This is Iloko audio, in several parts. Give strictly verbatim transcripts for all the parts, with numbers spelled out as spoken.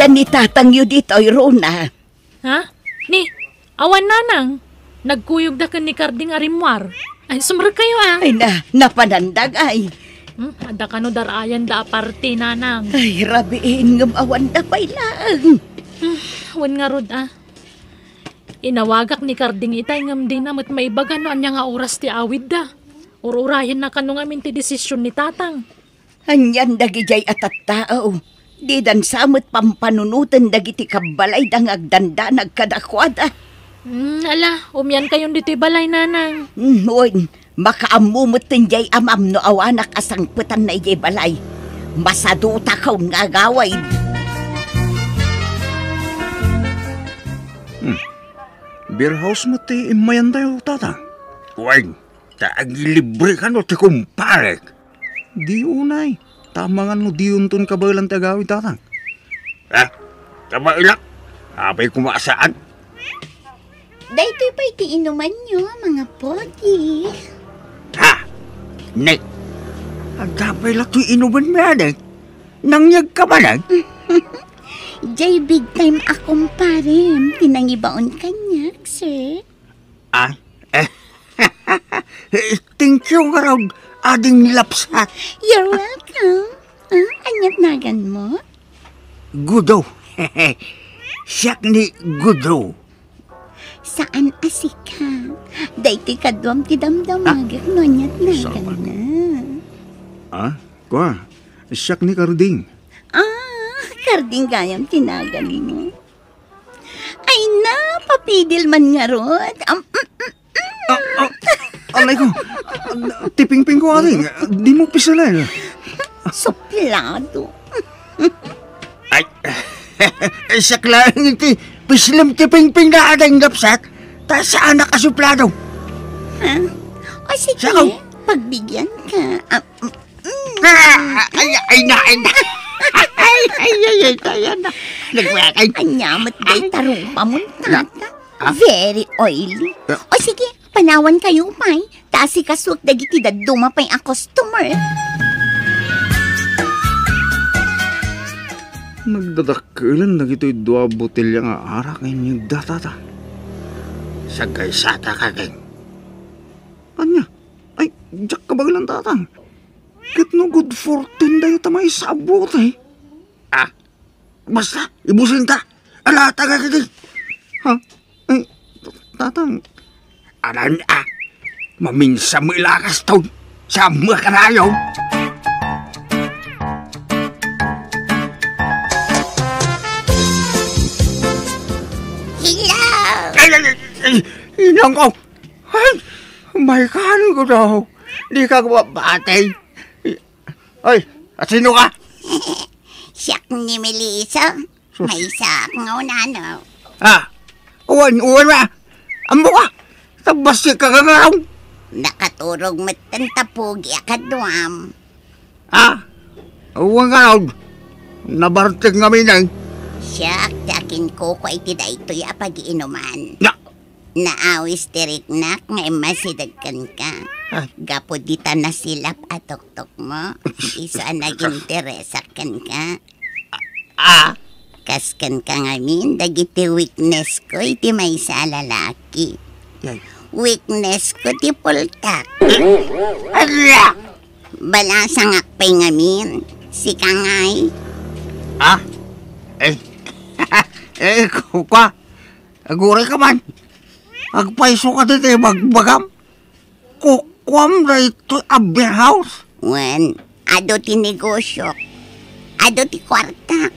Adda ni tatangyo ditoy, Rona. Ha? Ni, awan, nanang. Nagkuyogda ken ni Karding a rimmuar. Ay, sumrekkayo, a. Ay na, napanandagay. Hmm, adda kano darayanda a parti, nanang. Ay, rabiin ngem awanda pay laeng. Hmm, wen ngarud, a. Inawagak ni Karding itay ngem dina met maibaga no ania nga oras ti awidda. Ur-urayenna kano ngamin ti desisyon ni tatang. Anian dagidiay a tattao, didan sa met pampanunoten dagiti kabbalayda nga agdandanag kadakuada. Hmm, ala, umiankayon ditoy balay, nanang. Hmm, wen, makaammo met ten diay amam no awanak a sangpetanna idiay balay. Masadutakon nga agawid. Hmm. Beer house met ti immayantayo, tata. Wen, ta agilibre kano ti kumparek. Di unay. Ta amangan no diyonton kabaelan ti agawid, tatang. Ah, kabaelak? Apay koma a saan? Daytoy pay ti inumanyo, mga pogi. Ha? Ni, adda pay la toy inumanmi, adik? Nangyegka manen? Jay big time a kumparem ti nangibaon kaniak, sir. Ah? Eh, thank you ngarud, Ading Lapsat. You're welcome. Ah, aniat naganmo? Gudo. Siak ni Gudo. Saan a sika? Daytoy kaduam ti damdamagek no aniat naganna. Ah, kua, siak ni Karding. Ah, Karding gayam ti naganmo. Ay na, papidil man ngarud. Am, mm, mm, mm. Ah, ah, alay ko. Ti pingpingko, ading. Dimo piselen. Suplado. Ay, siak laeng ti pislem ti pingpingna, Ading Lapsat. Ta saanak a suplado. Ha? O sige, pagbigyan ka. Ah, mm. Ah, ay, ay, na, ay, na. Ay, ay, ay, ay, ay, na. Nagpakay. Ania met dayta rupa mo, tata? Ah? Very oily. Ah. O sige, panawan kayo pay. Ta asikasuek dagiti dadduma pay a customer. Nagdadakkelen dagitoy dua a botelya nga arak nga inyegda, tata. Sagaysata, kakeng. Ania? Ay, diak kabaelan, tatang. Ket no good fortune dayo ta maysa a bote. Ah, basta, ibusinta. Ala, taga kiti. Ha? Ay, tatang. Anan, ah. Maminsan mo ilakas ton. Sa mga karayo. Hello! Ay, ay, ay, ay, inang ko. Ay, may kan ko daw. Di ka mabati. Ay, at sino ka? Siak ni Melissa. Sus. Maysaak nga unano. Ah, uwan, uwan na. Ammo ka. Tabas ka kagagaw. Nakaturog met ta pogi a kaduam. Ah, uwan ka raw. Nabartek nga minay. Siak, ti akin kuko iti daytoy a pagiinuman. Na, Naawis ti riknak nga immasideg kenka. Ah. Gapu dita nasilap a tuktok mo, isu a naginteresak kenka. Ah. Kas kenka ngamin, dagiti weakness ko iti maysa a lalaki. Yay. Weakness ko ti pultak. Ala! Balasangak pay ngamin. Sika ngay. Ah? Eh. Eh, kukua. Aguray ka man. Agpayso ka ditoy bagbagam. Kukuam daytoy a beer house. Wen, adu ti negosyo. Adu ti kuarta.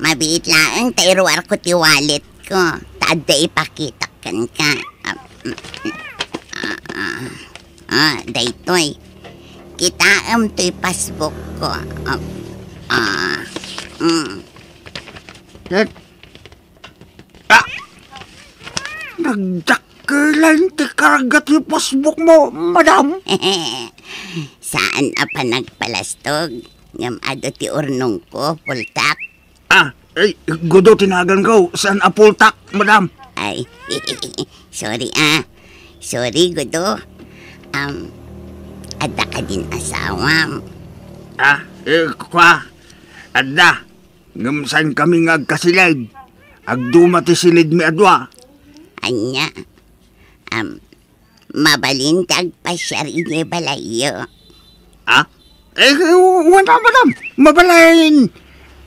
Mabiit laeng ta iruar ko ti wallet ko. Ta adda ipakitak kenka. Ah, mm, mm, ah, ah, ah, daytoy. Kitaem toy passbook ko. Ah, ah, mm. Ket Ah! Nagdakkelan ti karga ti passbook mo, madam. Saan a panagpalastog, ngem adu ti urnongko, pultak. Ah, ay, Gudo ti naganko, saan a pultak, madam. Ay, sorry, ah. Sorry, Gudo. Um, adda kadin asawam? Ah, eh, kua, adda. Ngem saankami nga agkasileg. Agduma ti silidmi a dua. Ania? Am, mabalin ti agpasiar idiay balayyo. Ah? Eh, wen a, madam. Mabalin.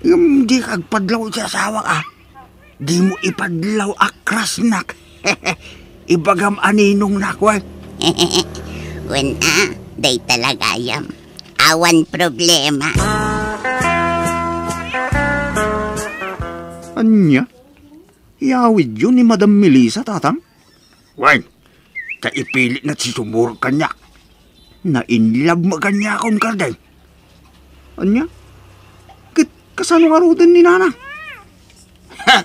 Ngem dika agpadlaw iti asawak, ah. Dimo ipadlaw a krasnak. Ibagam a ninongnak, wen. Wen a, dayta la gayam. Awan problema. Ania? Iyawidyo ni Madam Melissa, Tatang? Wen, ta ipilitna ti sumurot kaniak. Na-in love met kaniakon, Kardeng. Ania? Ket kasano ngaruden ni Nana? Ha!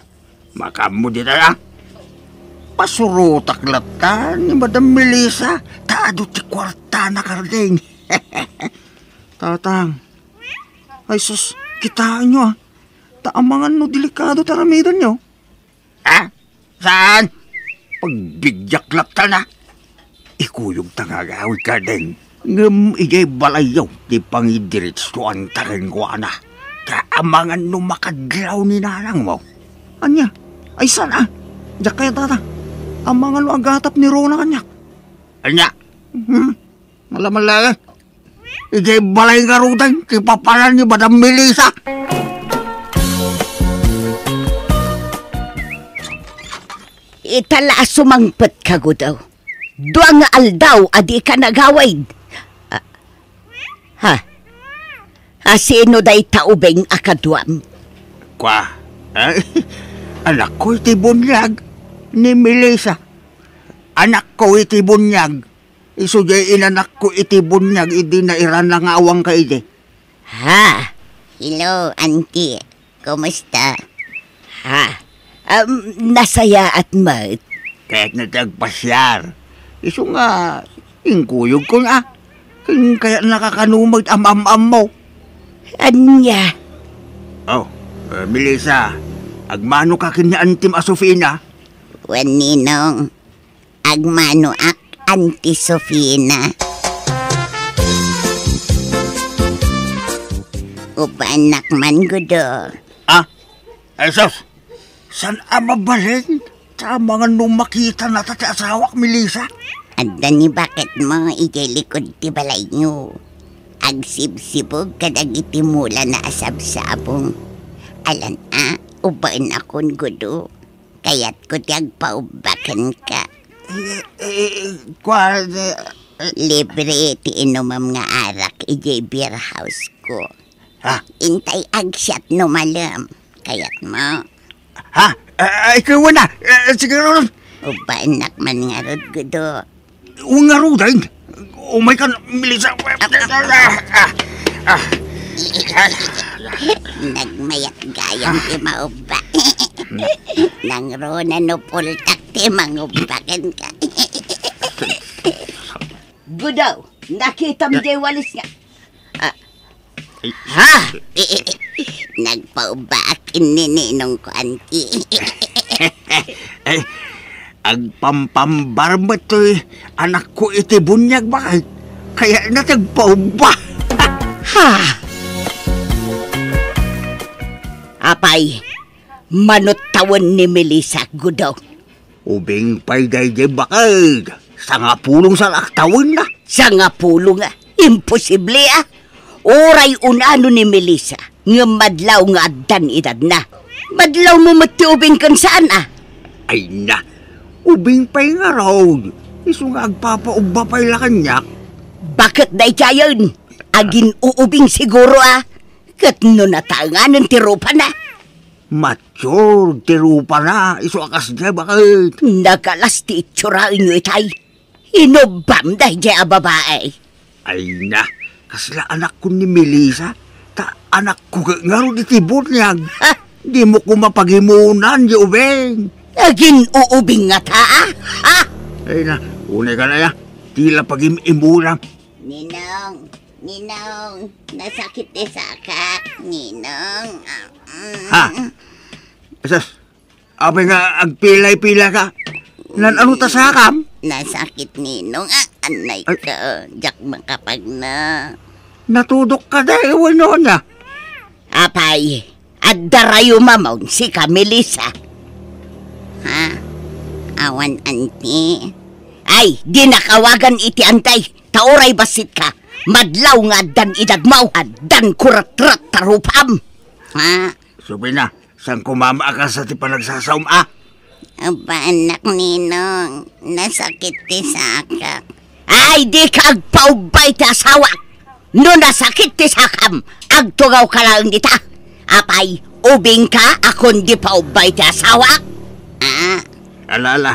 Makaammo dita, a? Pasurotak latta ni Madam Melissa, ta adu ti kuartana, Kardeng. Tatang. Ay sus, kitaenyo, a. Ta amangan no delikado ti aramidenyo. Ha? Saan? Pagbidiak latta na. Ikuyogta nga agawid, Kardeng. Ngem idiay balayyo ti pangidiretsuanta kenkuana. Ta amangan no makadlaw ni nanangmo. Ania? Ay saan, a? Diak kayat, Tata. Amangan no agatap ni Rona kaniak. Ania? Hmm? Malaman laeng. Idiay balay ngaruden ti papanan ni Madam Melissa. Ita la a sumangpetka, Gudo. Dua nga aldaw a dika nagawid. Ah, ha? A sino dayta ubing a kaduam? Kua, eh, anakko iti buniag ni Melissa. Anakko iti buniag. Isu diay inanakko iti buniag idi nairana nga awanka idi. Ha? Hello, auntie. Kumusta? Ha? Um, nasayaat met. Kayatna ti agpasiar. Isu nga, inkuyogko nga. Ken kayatna kakano met am-am-ammo. Ania? Oh, eh, Melissa, agmanoka ken ni Antim a Sofina? Wen, Ninong. Agmanoak, Auntie Sofina. Upaennak man, Gudo. Ah? Ay, sus! Saan a mabalin? Ta amangan no makitana ta ti asawak, Melissa? Adda ni baketmo idiay likod ti balayyo. Agsibsibog kadagiti mulana a sabsabong. Alan a, upaennakon, Gudo. Kayatko ti agpaubba kenka. Eh, eh, eh, kua, eh, eh. Libre ti inumem nga arak idiay beer house ko. Ha? Intay agsiat no malem. Kayatmo? Ha? Eh, eh, ikaw na. Eh, sige, Ron. Ubaennak man ngarud, Gudo. Ngaruden, umaykan, Melissa. Ah, ah, ah. Nagmayat gayam ti maubba. Nangruna no pultak ti mangubba kenka. Gudo, nakitam diay walis nga. Ah, Ay, ha? Nagpaubbaak ken ni ninongko, auntie. Ay, agpampambar met toy anakko iti buniag, baket. Kayatna ti agpaubba. Ha? Apay, mano tawen ni Melissa, Gudo? Ubing pay daydiay, baket. Sangapulong sa laktawenna. Sangapulong, a? Imposible, a? Uray unano ni Melissa, ngem madlaw nga addan edadna. Madlawmo met ti ubing ken saan, a? Ay na, ubing pay ngarud. Isu nga agpapaubba pay la kaniak. Baket daydiayen? Agin-uubing siguro, a? Ket no nataenganen ti rupana? Mature ti rupana, isu a kasdiay, baket. Nagalas ti itsuranyo itay. Inubbam daydiay a babai. Ay na, kasla anakko ni Melissa, ta anakko ket ngarud iti buniag. Ha? Dimo koma pagimunan, di ubing. Agin-uubing ngata, a? Ha? Ay na, unay ka na ya. Ti la pagim-imunam. Ninong, Ninong, nasakit ti sakak, Ninong. Ah, mm. Ha? Sus, apay nga agpilay-pilay ka? Nan-ano ta sakam? Nasakit, Ninong. Ah, anay Ay. Ka, diak makapagna. Natudok ka dahil wano na? Apay, Adda rayummon sika, Melissa. Ha? Awan, anti. Ay, dinak awagan iti anti. Ta uray bassitka. Madlaw nga addan idadmo. Addan kuratrat ta rupam. Ha? Subina, saan ko mama a kasta ti panagsasaom, a? Aba, anak Ninong, nasakit ti sakak. Ay, dika agpaubba iti asawak. No nasakit ti sakam, agtugawka laeng dita. Apay, ubingka a kundi paubba iti asawak? Ah. Ala, ala,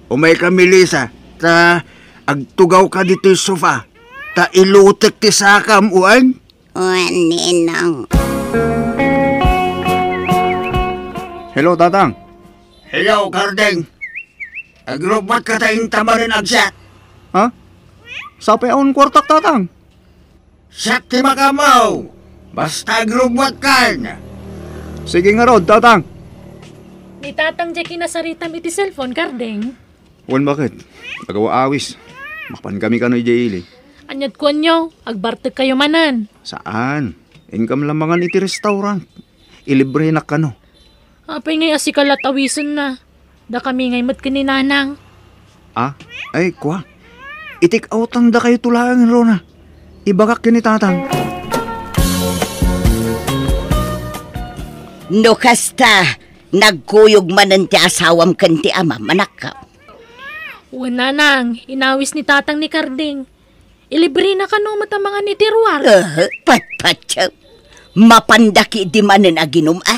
umayka, Melissa, ta agtugawka ditoy sofa, ta ilutek ti sakam, wen? Wen, Ninong. Hello, Tatang. Hello, Karding. Agrubbuatka ta inta manen agsiak. Ha? Sapay awan kuartak, Tatang. Siak ti makamaw. Basta agrubbuatkan. Sige ngarud, Tatang. Ni Tatang diay kinasaritam iti cellphone, Karding. Wen, baket? Agaw a awis. Mapankami kano idiay ili. Ania't kuanyo? Agbartekkayo manen? Saan. Inkam la mangan iti restaurant. Ilibrenak kano. Apay ngay a sika la't awisenna? Dakami ngay met ken ni Nanang. Ah? Ay, kua. I-take outandakayo to laeng, Rona. Ibagak ken ni Tatang. No kasta, nagkuyog manen ti asawam ken ti amam, anakko. Wen, Nanang, inawis ni Tatang ni Karding. Ilibrena kano met a mangan iti ruar. Eh, patpatyo. Mapandaki di manen aginum, a?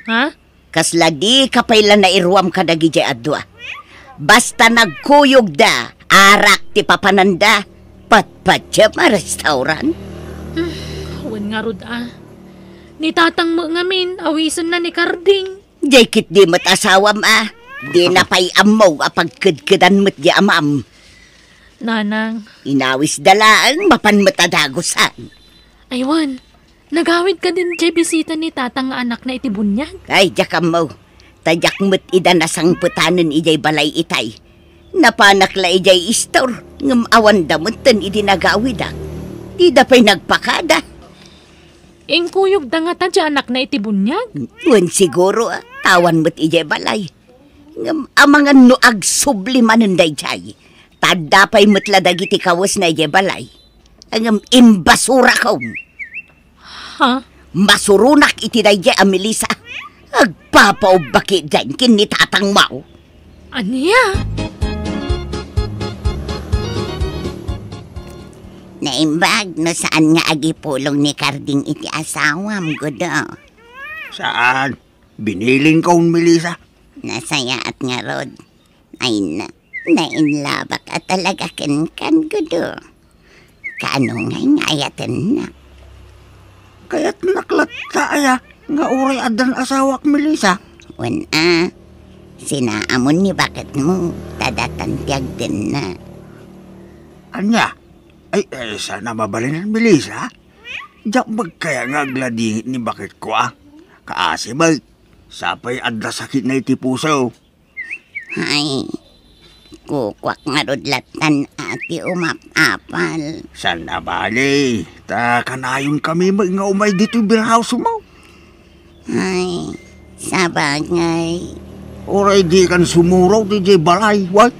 Ha? Kasla dika pay la nairuam kadagidiay a dua. Basta nagkuyogda, arak ti papananda. Patpatyo a restaurant. Hmm, wen ngarud, a. Ni Tatang met ngamin, awisenna ni Karding. Diay ketdi met asawam, a. Dina pay ammo a pagkedkedan met di amam. Nanang. Inawisda laeng, mapan met a dagusan. Ay wen, nagawid kadin diay bisita ni Tatang nga anakna iti buniag? Ay, diak ammo. Ta diak met ida nasangpetanen idiay balay itay. Napanak la idiay istor, ngem awanda metten idi nagawidak. Dida pay nagpakada. Inkuyogda ngata diay anakna iti buniag? Wen siguro, a, ta awan met idiay balay. Ngem amangan no agsubli manen daydiay, ta adda pay met la dagiti kawesna idiay balay. Ngem imbasurakon. Ha? Masuronak iti daydiay a Melissa. Agpapaubbaki diay ken ni Tatangmo. Ania? Naimbag no saan nga agipulong ni Karding iti asawam, Gudo. Saan? Binilinkon, Melissa. Nasayaat ngarud. Ay na, nainlabak a talaga kenkan, Gudo. Kaano ngay nga ayatennak? Kayatnak latta aya nga uray addan asawak, Melissa? Wen a, sinaamon ni baketmo, ta datan ti agdenna. Ania? Ay, ay, saan a mabalinen, Melissa? Diak met kaya nga agladingit ni baketko, a? Kaasi met, sapay adda sakitna iti puso. Ay, kukuak ngarud lattan a ti umap-apal. Saan a bale, ta kanayonkami met nga umay ditoy beer house-mo. Ay, sabagay. Uray dikan sumuraw diay balay, wen?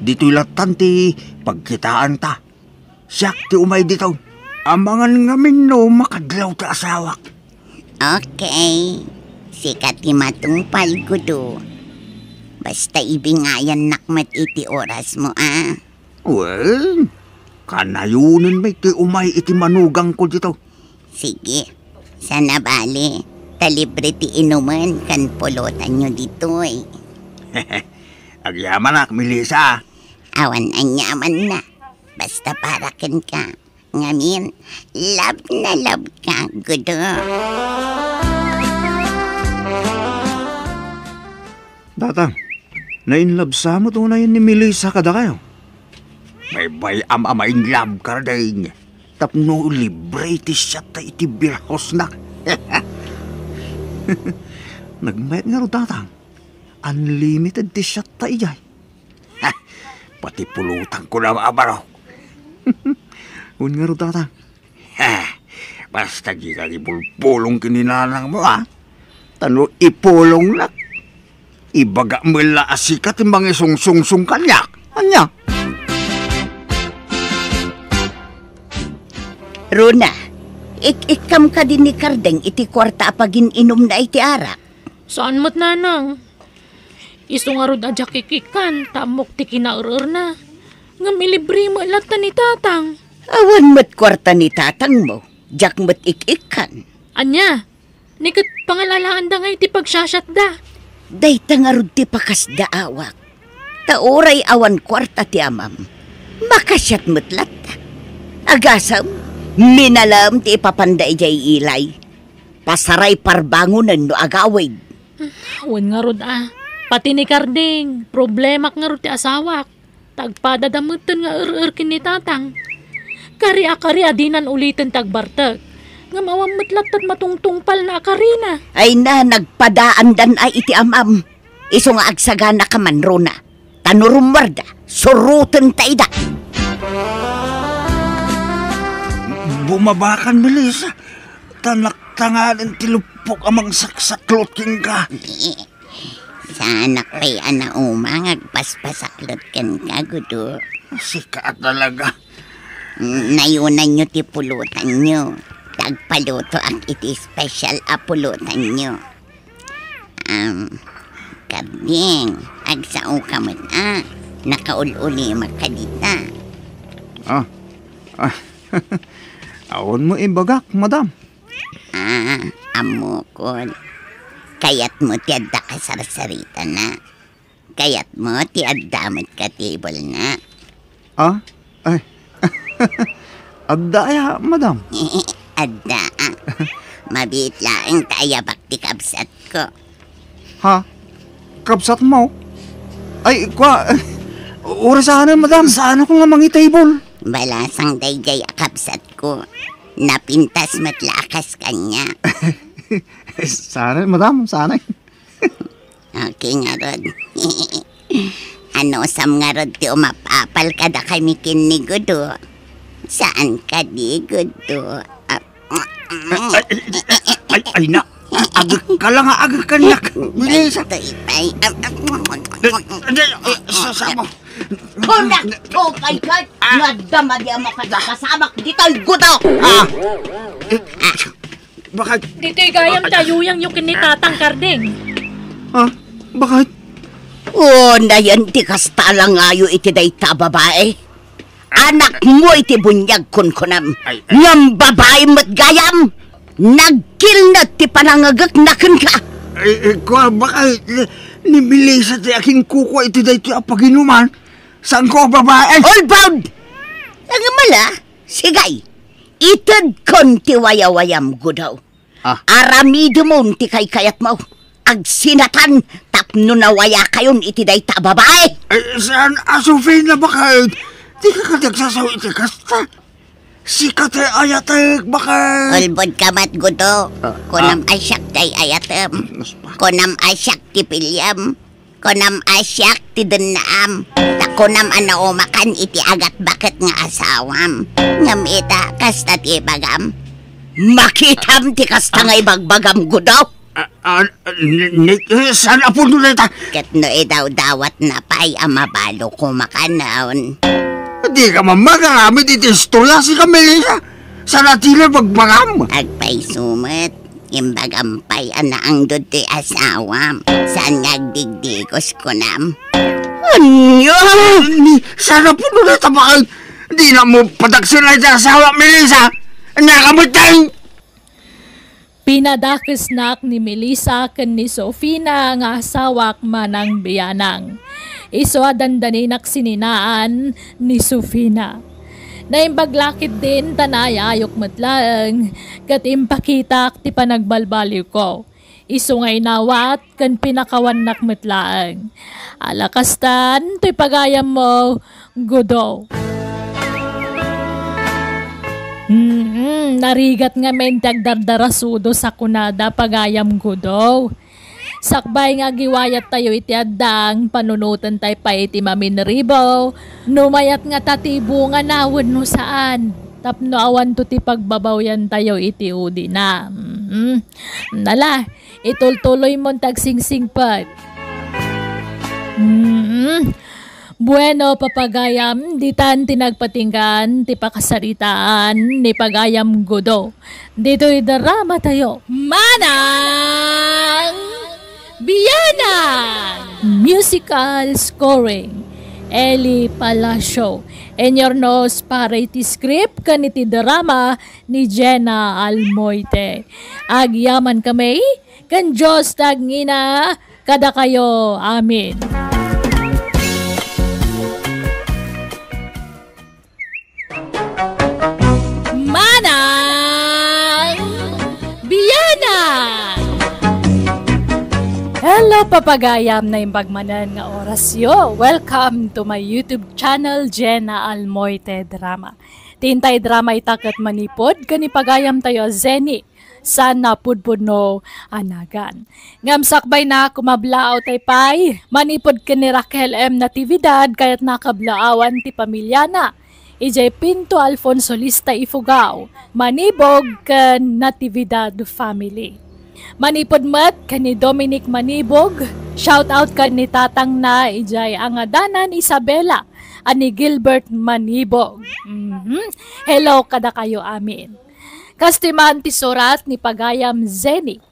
Ditoy lattan ti pagkitaanta. Siak ti umay ditoy. Amangan ngamin no makadlaw ti asawak. Okay. Sika ti matungpal, Gudo. Basta ibingayannak met iti orasmo, a. Wen, kanayonen met ti umay iti manugangko ditoy. Sige. Saan a bale, ta libre ti inumen ken pulotanyo ditoy. Agyamanak, Melissa. Awan aniamanna. Basta para kenka. Ngamin, love na love ka, Gudo. Tatang, nainlove sa met unay ni Melissa kadakayo? Baybay-am a mainlove, Karding. Tapno libre ti siatta iti beer house-na. Nagmayat ngarud, Tatang. Unlimited ti siatta idiay. Ha, pati pulotangko la mabarok. Wen ngarud, Tatang. Ha, basta dika agibulbulong ken ni nanangmo, a. Ta no ipulongnak, ibaga met la a sika ti mangisungsungsong kaniak. Ania? Rona, ik-ikkam kadi ni Kardeng iti kuarta a pagin-inumna iti arak? Saan met, nanang. Isu ngarud a diak ik-ikkan ta ammok ti kinaer-erna. Ngem ilibre met latta ni tatang. Awan met kuarta ni tatangmo, diak met ik-ikkan. Ania? Ni ket pangalalaanda ngay ti pagsiasiatda. Dayta ngarud ti pakasdaawak. Ta uray awan kuarta ti amam, makasiat met latta. Agasem, minalem ti ipapanda idiay ilay. Pasaray parbangonen no agawid. Wen ngarud a. Pati ni Karding, problemak ngarud ti asawak. Ta agpadada metten nga er-er ken ni tatang. Kari a kari a dinan uliten ti agbartek. Ngem awan met lattan matungtungpalna a karina. Ay na, nagpadaandan a iti amam. Isu nga agsaganaka man, Rona. Ta no rummuarda, surotenta ida. Bumabakan, Melissa. Ta naktanganen ti luppok a mangsaksaklot kenka. Saanak pay a nauma nga agpaspasaklot kenka, Gudo. Sika talaga. Nayunanyo ti pulutanyo. Ta agpalutoak iti special a pulutanyo. Am, Karding, agsaoka met a. Nakaul-ulimak ka dita. Ah, ah, awan mo ibagak, madam. Ah, ammokon. Kayatmo ti adda kasarsaritana. Kayatmo ti adda met ka table na. Ah? Ay. Adda aya, madam? Adda, ah. Mabiit laeng ta ayabak ti kabsatko. Ha? Kabsatmo? Ay, kwa, uray saan, madam. Saanko nga mangitable? Balasang daydiay a kabsatko. Napintas met la a kas kaniak. Saan, madam? Saan? Okay ngarud. Anusam ngarud ti umapapal kadakami ken ni Gudo? Saan kadi, Gudo? Ah, ay, ay, ay, ay, ay, na. Agek ka lang, agek ka, nak. Bilis. Ito, itay. Ay, ay, ay, sasama. Kunak, tupay ka. Ah. Nadama di ang makasabak ditoy Gudo. Ah. Bakit? Ditoy gayam ti ayuyangyo ken ni Tatang Karding. Ha? Bakit? O, nayan ti kasta langayo iti dayta a babae. Anakmo iti buniag kunkunam. Ay, ay. Ngem babae met gayam. Nagkilned ti panangngegekna kenka. Ay, ay, kua, bakit? Ni Melissa ti akinkukua iti daytoy a paginuman. Saanko a babae? All bound! Ngem ala, sigay. Itedkon ti wayawayam, Gudo. Ah. Aramidemon ti kaykayatmo. Agsinatan tapno nawayakayon iti dayta a babae. Ay, saan a Sofina, bakit? Dika kadi agsasaw iti kasta. Sika ti ayatek, bakit? Ulbod ka met, Gudo. Ah, kunam ah. A siak ti ayatem. Mas pa. Kunam a siak ti piliem. Kunam a siak ti dennaam, ta kunam a naumakan iti agatbaket nga asawam. Ngem ita, kasta ti ibagam. Makitam ti kasta nga ibagbagam, Gudo. Ah, ah, ni, ni, saan a punto dayta? Ket no idawdawatna pay a mabalo koma kanon. Dika man magaramid iti istorya, sika, Melissa. Saan a ti ibagbagam? Agpayso met. Imbagam pay a naangdod ti asawam. Saan nga agdigdigos, kunam? Ania? Ni, saan a punto dayta, bakit? Dinamo pataksena ti asawam, Melissa. Ania ka met, tay? Pinadakesnak ni Melissa ken ni Sofina nga asawak manang bianang. Isu a dandaninak sininaan ni Sofina. Naimbag la ketdin ta naayayok met laeng, ket impakitak ti panagbalbaliwko. Isu nga inawat ken pinakawannak met laeng. Ala kastan toy pagayammo, Gudo. Mm, narigat ngamin ti agdardarasudo sakunada, pagayam Gudo. Sakbay nga agiwayattayo iti addang, panunotentay pay ti maminribo, no mayat ngata ti bungana wenno saan. tapno awanto ti pagbabawiantayo iti udina. Mhm. Nala, itultuloymon ti agsingsingpet. Mhm. Bueno, papagayam, ditan ti nagpatinggan ti pakasaritaan ni Pagayam Gudo. Ditoy dramatayo. Manang Bianang! Musical scoring, Eli Palacio. Inyurnos para iti script ken iti drama ni Jenna Almoite. Agyaman kami ken Dios ti agngina kadakayo. Amen. Manang Bianang! Hello, papagayam, naimbag manen nga orasyo. Welcome to my YouTube channel, Jenna Almoite Drama. Ti intay drama ita ket manipud ken ni pagayamtayo a Zenny. Saan a pudpudno a nagan. Ngem sakbay na, kumablaaw tay pay manipud ken ni Raquel M Natividad, kayatna a kablaawan ti pamiliana idiay Pinto Alfonso Lista, Ifugao, Manibog ken Natividad family. Manipud met ken ni Dominic Manibog, shout out ken ni tatangna idiay Angadanan, Isabela, a ni Gilbert Manibog. Mhm. Hello kadakayo amin. Kastoy man ti surat ni pagayam Zenny.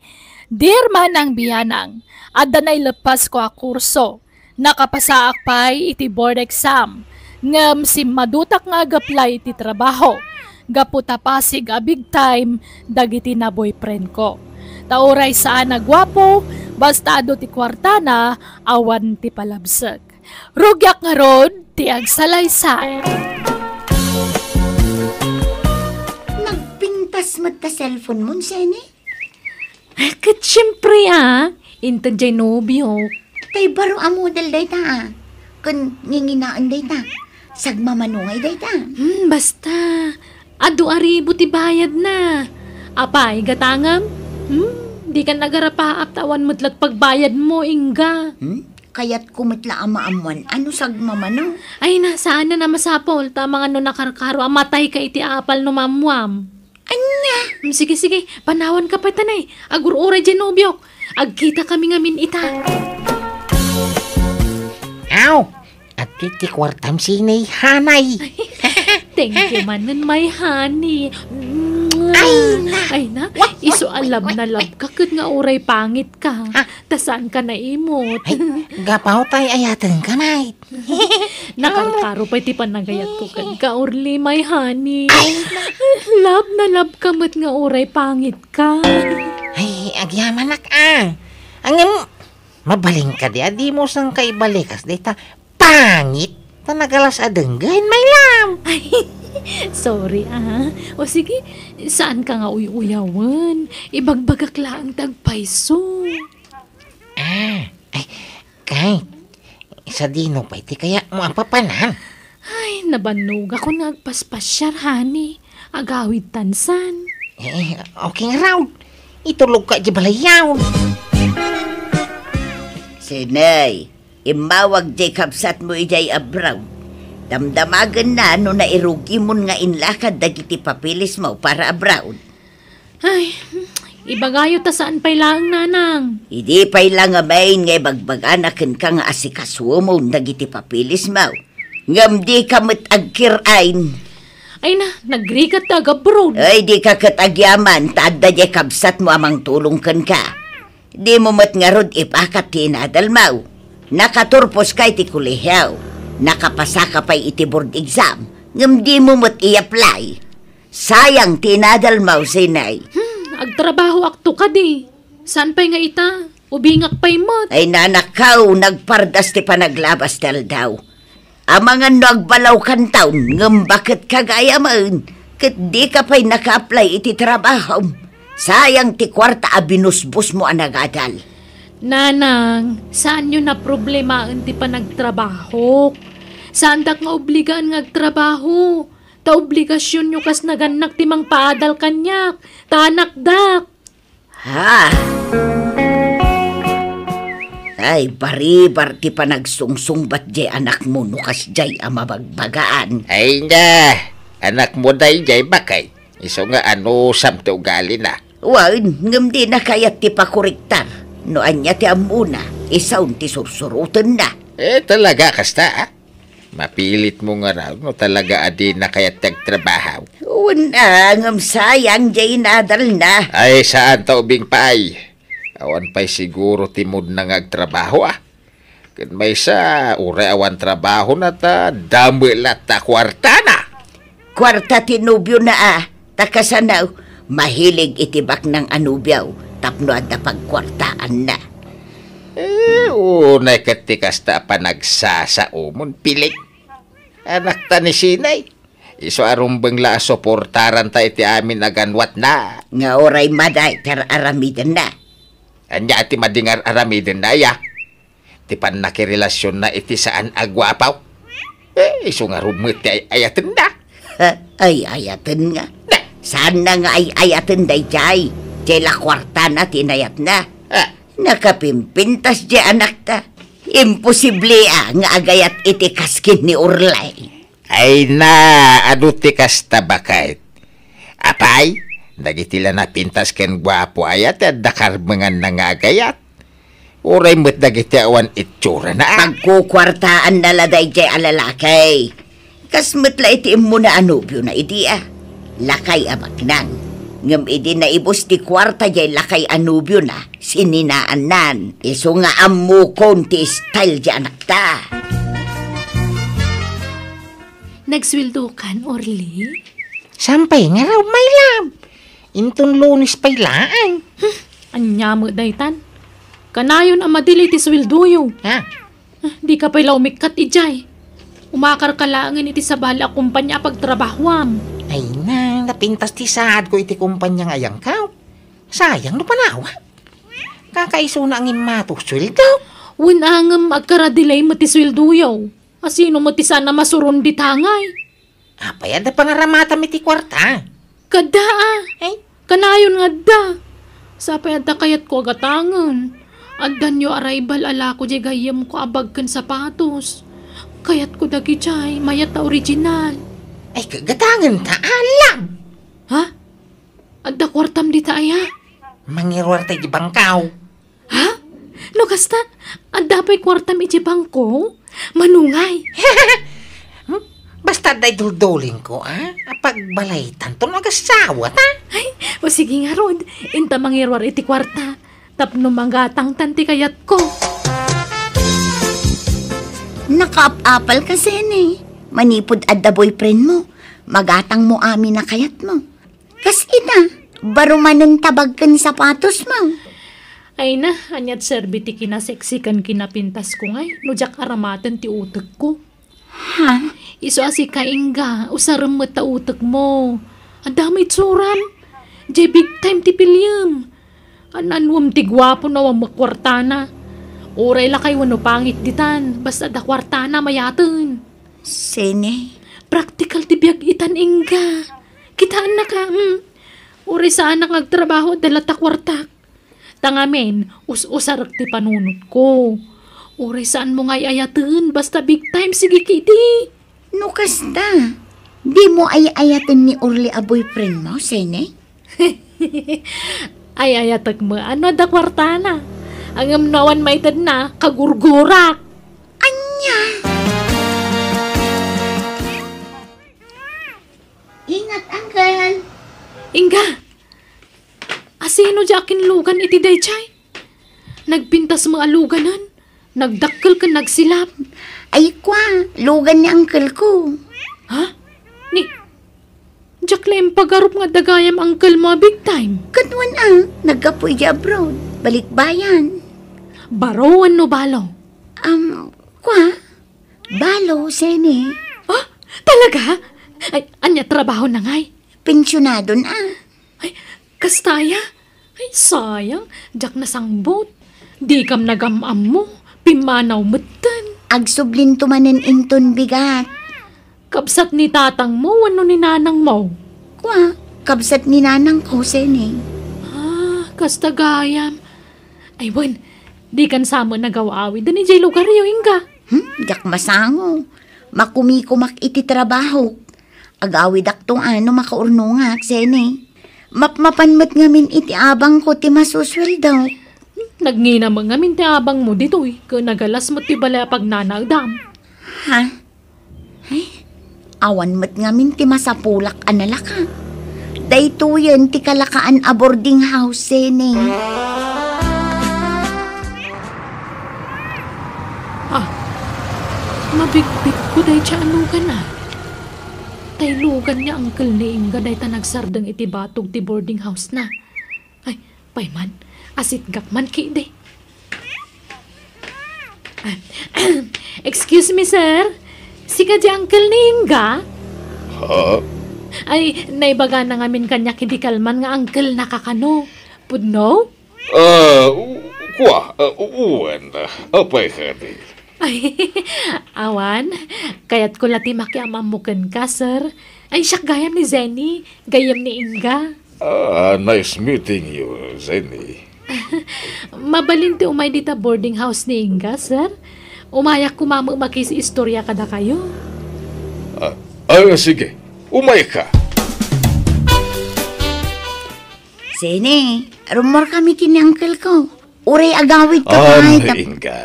Dear Manang Bianang, adda naileppasko a kurso. Nakapasaak pay iti board exam. Ngem simmadutak nga ag-apply iti trabaho. Gapu ta pasig a big time dagiti na-boyfriend ko. Ta uray saan a guapo, basta adu ti kuartana, awan ti palabsek. Rugiak ngarud ti agsalaysay. Nagpintas met ta cellphone mo, Zenny? Ah, ket siempre, ah. Inted jay nobiok. Tay baro a model dayta, ah. Ken nginginaen dayta. Sagmamano ngay dayta. Hmm, basta. Adu a ribu ti bayadna. Apay, gatangam? Hmm, dikan agarapaap ta awan met la ti pagbayadmo, ingga. Hmm? Kayatko met la a maammuan a no sagmamano. Ay na, saan a masapul, ta amangan no nakarkaro a matayka iti apal no maammuam. Ania? Mm, sige, sige, panawanka pay tanay. Agur-uray jay nobiok. Agkitakami ngamin ita. Aw, adtoy ti kuartam, Zenny, hanay. Thank you manen, my honey. Ay na. Ay na, isu a love na love ka ket nga uray pangit ka. Ah. Ta saanka naimot. Ay, gapu ta ay-ayatenka met. Nakarkaro pay ti panagayatko kenka, Orly, my honey. Ay, na. Love na love ka met nga uray pangit ka. Ay, agyamanak, ah. Ngem, mabalinka di a dimo sangka ibalikas dayta pangit ta nagalas a denggen, my love. Ay, sorry, ah. O sige, saanka nga uy-uyawen. Ibagbagak laeng ti agpayso. Ah, ay, kay, sadino pay ti kayatmo a papanan? Ay, nabannogakon nga agpaspasiar, honey. Agawid tansan. Eh, okay ngarud. Itulogka iti balayyo. Zenny, immawag jay kabsatmo idiay abroad. Damdamagenna no nairugimon nga inlakad dagiti papeles mo para abroad. Ay, ibagayo ta saan pay laeng, nanang. Idi pay la ngamin nga ibagbagana kenka nga asikasuom dagiti papeles mo. Ngem dika met agkir-ain. Ay na, nagrigat ti agabroad. Ay, dika ket agyaman, ta adda jay kabsatmo a mangtulong kenka. Dimo met ngarud ipakat ti inadalmo. Nakaturposka iti kolehiyo. Nakapasaka pay iti board exam. Ngem dimo met i-apply. Sayang ti inadalmo, Zenny. Hmm, agtrabahoakto kadi. Saan pay nga ita? Ubingak pay met. Ay, nanakkaw, nagpardas ti panaglabas ti aldaw. Amangan no agbalaw kantaon, ngem baket kagayamen, ket dika pay naka-apply iti trabahom. Sayang ti kuarta a binusbosmo a nagadal. Nanang, saanyo naproblemaen ti panagtrabahok. Saandak nga obligaan nga agtrabaho. Ta obligasionyo kas nagannak ti mangpaadal kaniak, ta anakdak. Ha? Ay, baribar ti panagsungsungbat jay anakmo no kasjay a mabagbagaan. Ay na, Anakmo daydiay, baket. Isu nga anusam ti ugalina. Wen, ngem dina kayat ti pakuriktar. No ania ti ammona, isun ti sursurotenna. Eh, talaga kasta, ah? Mapilitmo ngarud no talaga a dina kayat ti agtrabaho. Wen, ah, ngem sayang diay inadalna. Ay, saan ta ubing pay. Awan pay siguro ti moodna nga agtrabaho, ah. Ken maysa, uray awan trabahona ta dame latta kuartana. Kuarta ti nobiona, a, ta kasano, mahilig iti baknang a nobio tapno adda pagkuartaanna. Eh, unay ket ti kasta a panagsasaomon, piling. Anakta ni Sinay. Isu a rumbeng la a suportaranta iti amin a ganwatna. Nga uray madi ti ar-aramidenna. Ania ti madi nga ar-aramidenna, aya? Ti pannakirelasionna iti saan a guapo. Eh, isu ngarud met ti ay-ayatenna. Ay-ayaten nga. Na. Saanna nga ay-ayaten daydiay. Diay la kuartana ti inayatna. Ah. Nakapimpintas diay anakta. Imposible a nga agayat iti kas ken ni Orly. Ay na, adu ti kasta, baket. Apay, dagiti la napintas ken guapo aya ti adda karbenganna nga agayat. Uray met dagiti awan itsurana, a. Pagkukuartaanna la daydiay a lalaki. Kas met la iti immuna a nobiona idi, a. Lakay a baknang. Ngem idi naibus ti kuarta diay lakay a nobiona, sininaannan. Isu nga ammokon ti style diay anakta. Nagsueldokan, Orly? Saan pay ngarud, my love? Inton Lunes pay laeng. Hmm, ania met daytan? Kanayon a madili ti sueldoyo. Ha? Ah, dika pay la umikkat idiay. Umakarka laengen iti sabali a kompania a pagtrabahoam. Ay na, napintas ti saadko iti kompania nga ayangkaw. Sayang no panawak. Kakaisuna a ngimmato sueldo. Wen a ngem agkaradelay met ti sueldoyo. Asino met ti saan a masuron dita ngay? Apay, adda pangaramatam iti kuarta? Kada, a. Ay. Kanayon nga adda. Sapay adda kayatko a gatangen. Addanyo arrival a lako diay gayyemko a bag ken sapatos. Kayatko dagidiay, mayat a original. Ay, ka-, gatangenta, a, love. Ha? Adda kuartam dita aya? Mangiruar ta iti bangkaw. Ha? No kasta, adda pay kuartam iti bangko? Manungay. Hmm? Basta adda iduldulingko, a? Apagbalaytanto no agasawata. Ay, o sige ngarud, inta mangiruar iti kuarta. Tapno magatangtan ti kayatko. Nakaap-apal ka, Sene. Manipud adda boyfriend mo, magatang mo amin a kayat mo. Kas ita, baro manen ta bag ken sapatos mo. Ay na, aniat serbi ti kinasexy ken kinapintas ko ngay, no diak aramaten ti utek ko. Ha? Isu a sika, Inga, usarem met ta utek mo. Adda met itsuram. Diay big time ti piliem. An-anuem ti guapo no awan met kuartana. Uray lakay wenno pangit ditan, basta adda kuartana, mayaten. Sene? Praktikal ti biag itan, Inga. Kitaennaka, hmm. Uray saanak nga agtrabaho, adda latta kuartak. Ta ngamin, us-usarek ti panunotko. Uray saanmo nga ay-ayaten, basta big time, sige ketdi. No kasta, dimo ay-ayaten ni Orly a boyfriend mo, Sene? Ay-ayatek met no adda kuartana. Ngem no awan maitedna, kagurgurak. Ania? Ingat, Uncle. Inga! Asino diay akinlugan iti daydiay? Nagpintas met a luganen, nagdakkel ken nagsilap. Ay, kua, lugan ni uncle ko. Ha? Ni, diak la impagarup nga adda gayam uncle mo a big time. Ket wen a, naggapu idiay abroad, balikbayan. Baro wenno balo? Um, kua, balo, Sene. Ah, talaga? Ay, ania trabahona ngay? Pensionadon a. Ay, kasta aya? Ay, sayang, diak nasangbut. Dikam nagam-ammo, pimmanaw metten. Agsublinto manen inton bigat. Kabsat ni tatangmo wenno ni nanangmo? Kua, kabsat ni nanangko, Sene. Ah, kasta gayam. Ay, wen, dikan sa met nagaw-awiden idiay lugaryo, Inga? Hmm, diak masango. Makumikumak iti trabahok. Agawidakto a no makaurnongak, Zeni. Mapmapan met ngamin iti abangko ti masusweldok. Nagngina met ngamin ti abangmo ditoy, ket nagalas met ti balay a pagnanaedam. Ha? Ay, awan met ngamin ti masapulak a nalaka. Daytoyen ti kalakaan a boarding house, Zeni. Ah, mabigbigo dayta a lugan, a. Tay lugan ni uncle ni Inga dayta nagsardeng iti batog ti boarding house na. Ay, pay man, asitgak man kidi. Ah, excuse me, sir. Sika di uncle ni Inga? Ha? Ay, naibagana ngamin kaniak idi kalman nga uncle na kakano. Pudno? Ah, u-, kua, ah, u-, wen, ah, apay kadi? Ay, awan, kayatko la ti makiam-ammo kenka, sir. Ay, siak gayam ni Zeni, gayyem ni Inga. Ah, nice meeting you, Zeni. Mabalin ti umay dita boarding house ni Inga, sir? Umayak koma met makiistorya kadakayo. Ah, ah, sige. Umayka. Zeni, rummuarkami ken ni uncle ko. Uray agawidka pay, tap- Inga.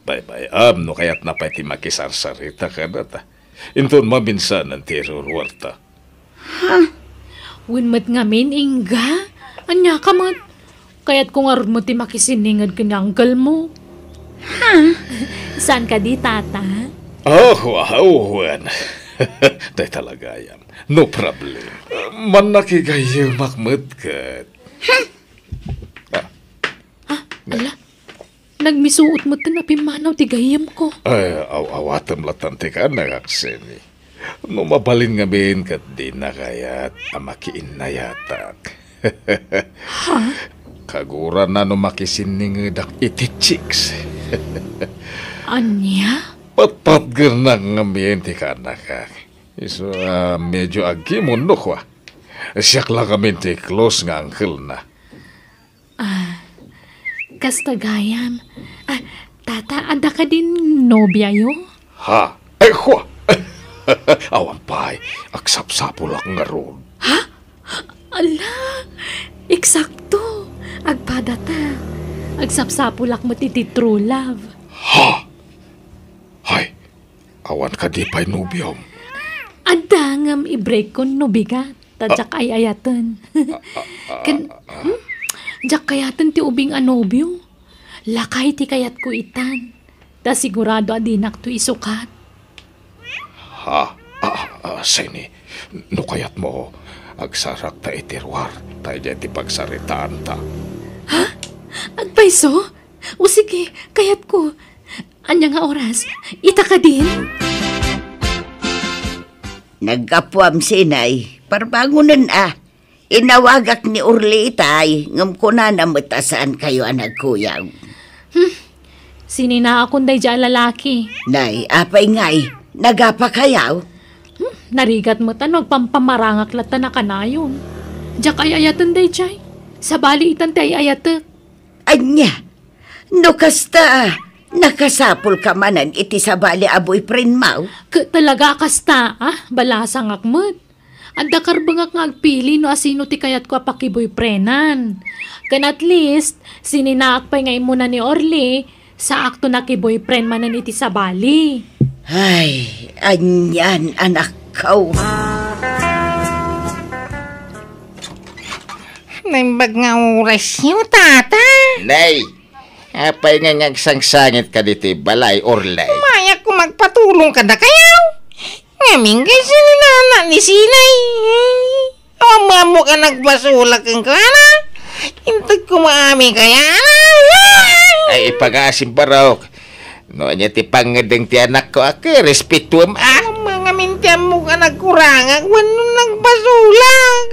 Baybay-am no kayatna pay ti makisarsarita kadata. Inton maminsanan ti iruruarta. Ha? Wen met ngamin, Inga? Ania ka met? Kayatko ngarud met ti makisinninged ken ni uncle mo. Ha? Saan kadi, Tata? Oh, wow, wen. Dayta la gayam. No problem. Mannakigayyemak met ket. Ha? Ah. Ah, ala. Nagmisuot metten a pimmanaw ti gayyemko. Ay, aw-awatem latta ti kaanakak, Zeni. No mabalin ngamin ket dina kayat a makiinnayatak. Ha? Kagurana no makisinningedak iti chicks. Ania? Patpatgernak ngamin ti kaanakak. Isu a medyo agkimon no kua. Siak la ngamin ti close nga uncle na. Ah, kasta gayam. Ah, tata, adda kadin nobiayo? Ha? Ay, kua! Awan pay, agsapsapulak ngarud. Ha? Ala, eksakto. Agpadata. Agsapsapulak met iti true love. Ha? Ay, awan kadi pay nobiom? Adda ngem i-break-kon no bigat. Ta diak ay-ayaten. Ken, hmm? Diak kayaten ti ubing a nobio. Lakay ti kayatko itan. Ta sigurado a dinakto isukat. Ha? Ah, ah, Zeni, no kayatmo, agsarakta iti ruar, ta idiay ti pagsaritaanta. Ha? Agpayso? O sige, kayatko. Ania nga oras? Ita kadin? Naggapuam, Zeni. Parbangonen a. Inawagak ni Orly itay, ngem kunana met a saankayo a nagkuyaw. Hmm. Sininaakon daydiay a lalaki. Nay, apay ngay, nagapakayaw? Hmm, narigat met a no agpampamarangak latta a kanayon. Diak ay-ayaten daydiay. Sabali itan ti ay-ayatek. Ania? No kasta, nakasapulka manen iti sabali a boyfriendmo? Ket talaga a kasta, ah, balasangak met. Adda karbengak nga agpili no asino ti kayatko a pakiboyfriendan. Ken at least, sininaak pay nga immuna ni Orly, saakto nakiboyfriend manen iti sabali. Ay, anian, anakko. Naimbag nga orasyo, tata. Nay, apay nga agsangsangitka ditoy balay, Orly? Umayak ko magpatulong kadakayo. Ngamin kay sininana ni Sinay. Awan mo ka nagbasolak kenkuana. Inted ko maami kayana. Ay, ipagasim, Barok. No ania ti pangngedeng ti anakko a ket respetuem a. Awan ngamin ti ammok a nagkurangak wenno nagbasolak.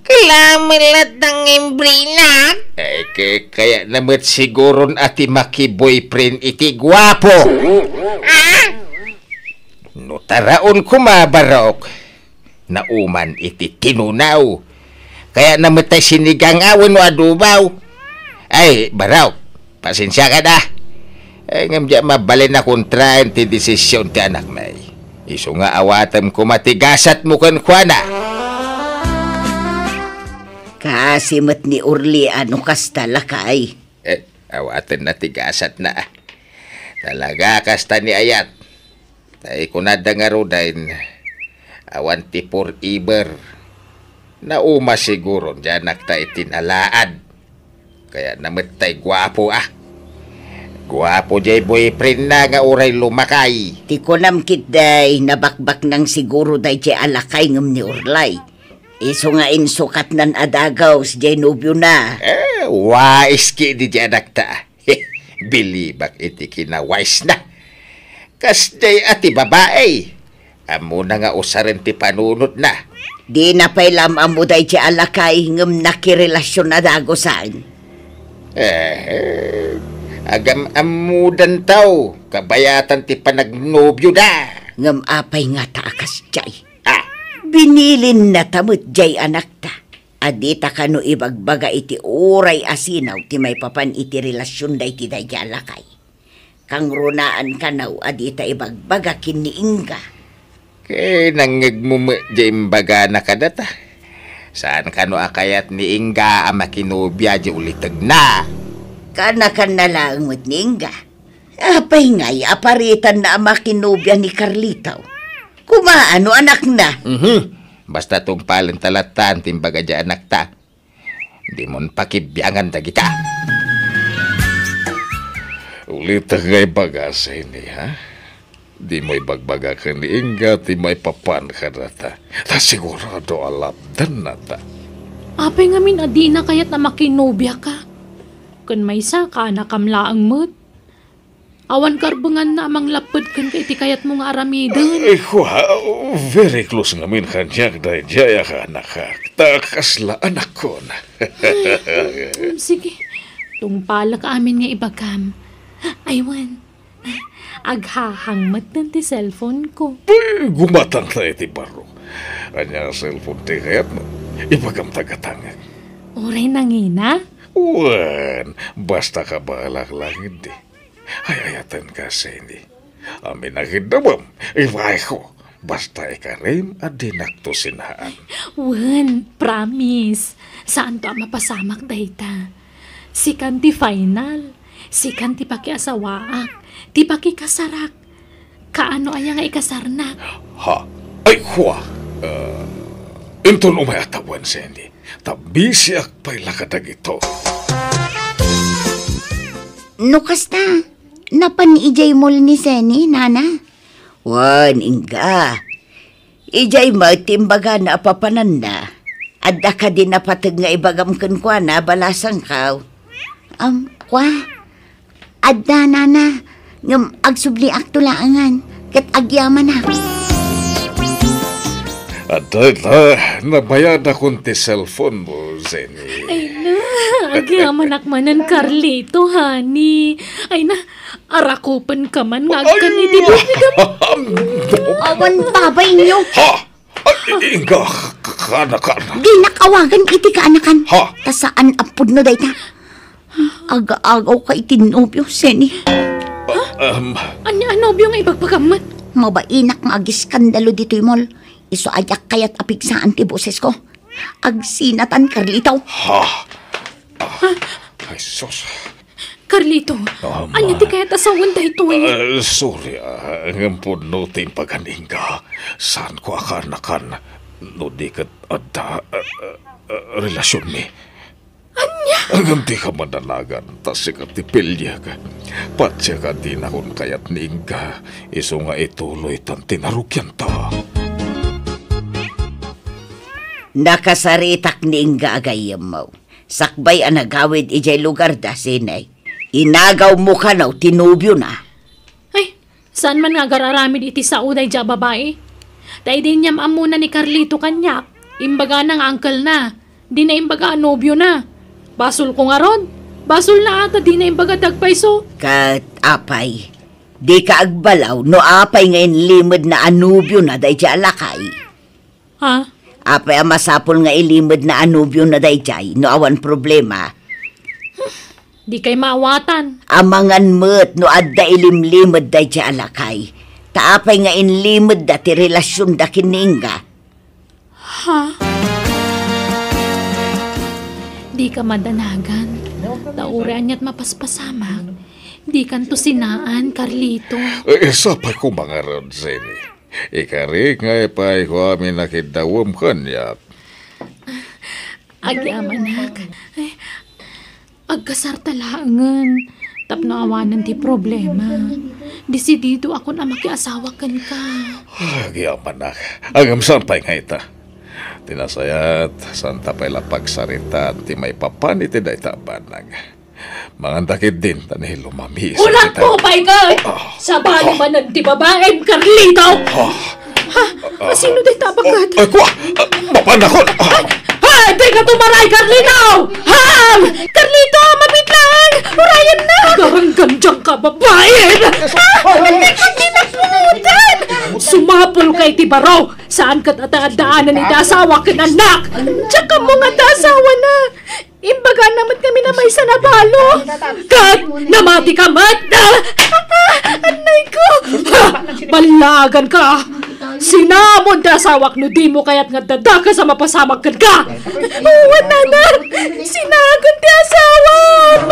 Kailangan met latta nga imbrinak. Ay, kay, kayatna met siguron a ti makiboyfriend iti guapo. Ah? No taraon koma, Barok, nauman iti tinunaw. Kayatna met tay sinigang a wenno adobaw. Ay, Barok, pasensiakan a. Ay, ngem diak mabalin a kontraen ti desisyon ti anakmi. Isu nga awatem koma ti gasatmo kenkuana. Kaasi met ni Orly a no kasta, lakay. Eh, awatenna ti gasatna. Talaga kasta ni ayat. Ta kunada ngaruden, awan ti forever. Nauma siguro diay anakta iti nalaad. Kayatna met tay guapo, ah. Guapo diay boyfriendna nga uray lumakay. Ti kunam ketdi, nabakbaknang siguro daydiay a lakay ngem ni Orly. Isu nga insukatnan a dagus diay nobiona. Eh, wais ketdi diay anakta. Bilibak iti kinawaisna. Kasdiay a ti babai. Ammona nga usaren ti panunotna. Dina pay la am-ammo daydiay a lakay ngem nakirelasion a dagusen. Eh, agam-ammodanto, kabayatan ti panagnobiona. Ngem apay ngata a kasdiay? Ah. Binilinna ta met diay anakta a dita kano ibagbaga iti uray a sinaw ti maipapan iti relasion daydi daydiay a lakay. Kangrunaan kano a dita ibagbaga ken ni Inga. Ket nangngegmo met diay imbagana kadata. Saan kano a kayat ni Inga a makinobia diay ulitegna? Kanakanna laeng met ni Inga. Apay ngay a paritanna a makinobia ni Carlito? Kumaano anakna? Mhm. Basta tungpalenta latta ti imbaga diay anakta. Dimon pakibiangan dagita. Ulitek nga ibaga, Seni, ha? Dimo ibagbaga ken ni Inga ti maipapan kadata. Ta sigurado a lapdennata. Apay ngamin a dina kayat a makinobia ka? Ken maysa, kaanakam laeng met. Awan karbenganna a manglapped kenka iti kayatmo nga aramiden. Ay, kua, very close ngamin kaniak daydiay a kaanakak. Ta kasla anakkon. Mm, sige. Tungpalek amin nga ibagam. Ay, wen. Aghahang metten ti cellphone ko. Ay, gumatangta iti baro. Ania a cellphone ti kayatmo? Ibagam ta gatangek. Uray nangina? Wen, basta kabaelak laeng idi. Ay-ayatenka, Seni. Amin a kiddawem, ibaeko. Basta ikarim a dinakto sinaan. Wen, promise. Saanto a mapasamak dayta. Sikan ti final. Sikan ti pakiasawaak. Ti pakikasarak. Kaano aya nga ikasarnak? Ha? Ay, kua. Ah, inton umay a tawen, Seni. Ta bisiak pay la kadagito. No kasta, napan idiay mall ni Seni, nana? Wen, Inga. Idiay met ti imbagana a papananna. Adda kadi napateg nga ibagam kenkuana, balasangko? Am, kua? Adda, nana. Ngem agsubliakto laengen, ket agyamanak. Adda ita, nabayadakon ti cellphone mo, Jenny. Ay na, agyamanak manen, Carlito, honey. Ay na, arakupenka man nga agkan iti dumi-dumi. Awan babayyo. Ha? Ay, Inga, kaanakan. Dinak awagan iti kaanakan. Ha? Ta saan a pudno dayta. Aga-agawka iti nobio, Jenny. Ah, um, Ania a nobio nga ibagbagam met? Mabainak nga agiskandalo ditoy mall. Isu a diak kayat a pigsaan ti bosesko. Agsinatan, Carlito. Ha? Ah, ay, sus. Carlito, Um, ania ti kayat a sawen daytoy? Ah, sorry, ah, ngem pudno ti imbagam, Inga. Saanko a kaanakan no di ket adda, ah, ah, ah, relasionmi. Ania? Ngem dika madanagan, ta sika ti piliek. Patiek a dinakon kayat ni Inga, isu nga ituloytan ti narugianta. Nakasaritak ni Inga a gayyemmo. Sakbay a nagawid idiay lugarda, Jenny, inagawmo kano ti nobiona. Ay, saan man nga agar-aramid iti sao daydiay a babai? Ta idi inyam-ammona ni Carlito kaniak, imbagana nga uncle-na, dina imbaga a nobiona. Basolko ngarud? Basolna a ta dina imbaga ti agpayso. Ket apay, dika agbalaw no apay nga inlimedna a nobiona daydiay a lakay? Ha? Apay a masapul nga ilimedna a nobiona daydiay no awan problema? Dikay maawatan. Amangan met no adda ilimlimed daydiay a lakay. Ta apay nga inlimedda ti relasionda ken ni Inga? Ha? Dika madanagan. Ta uray ania't mapaspasamak, dikanto sinaan, Carlito. Eh, sapay koma ngarud, Jenny. Ikarik nga ipayko amin a kiddawem kaniak. Agyamanak. Ay, agkasarta laengen tapno awanen ti problema. Desididoakon a makiasawa kenka. Agyamanak. Ngem saan pay nga ita? Ti nasayaat, saanta pay la pagsaritaan ti maipapan iti dayta a banag. Manganda ketdin, ta nailumami. Unak mo, Michael! Ah, ah. Sabali manen ti babaem, Carlito! Ah. Ha? Ah, sino dayta a baket? Ah, kua! Ah, mapan ako! Ah. Ay! Ay! Dika tumaray, Carlito! Ha? Carlito, mabitlang! Urayennak! Garanggan diay kababain! Ah! Dika tinaputan! Sumapulka iti baro! Saan ket a daanen iti asawa ken annak! Diak ammo nga adda asawana! Imbagana met ngamin a maysa a balo. Ket namatika met. Ah! Ah! Annayko! Ah! Ballaganka! Sinamon ti asawak no dimo kayat nga addadakes a mapasamak kenka. Wen, anak, sinaagem ti asawam.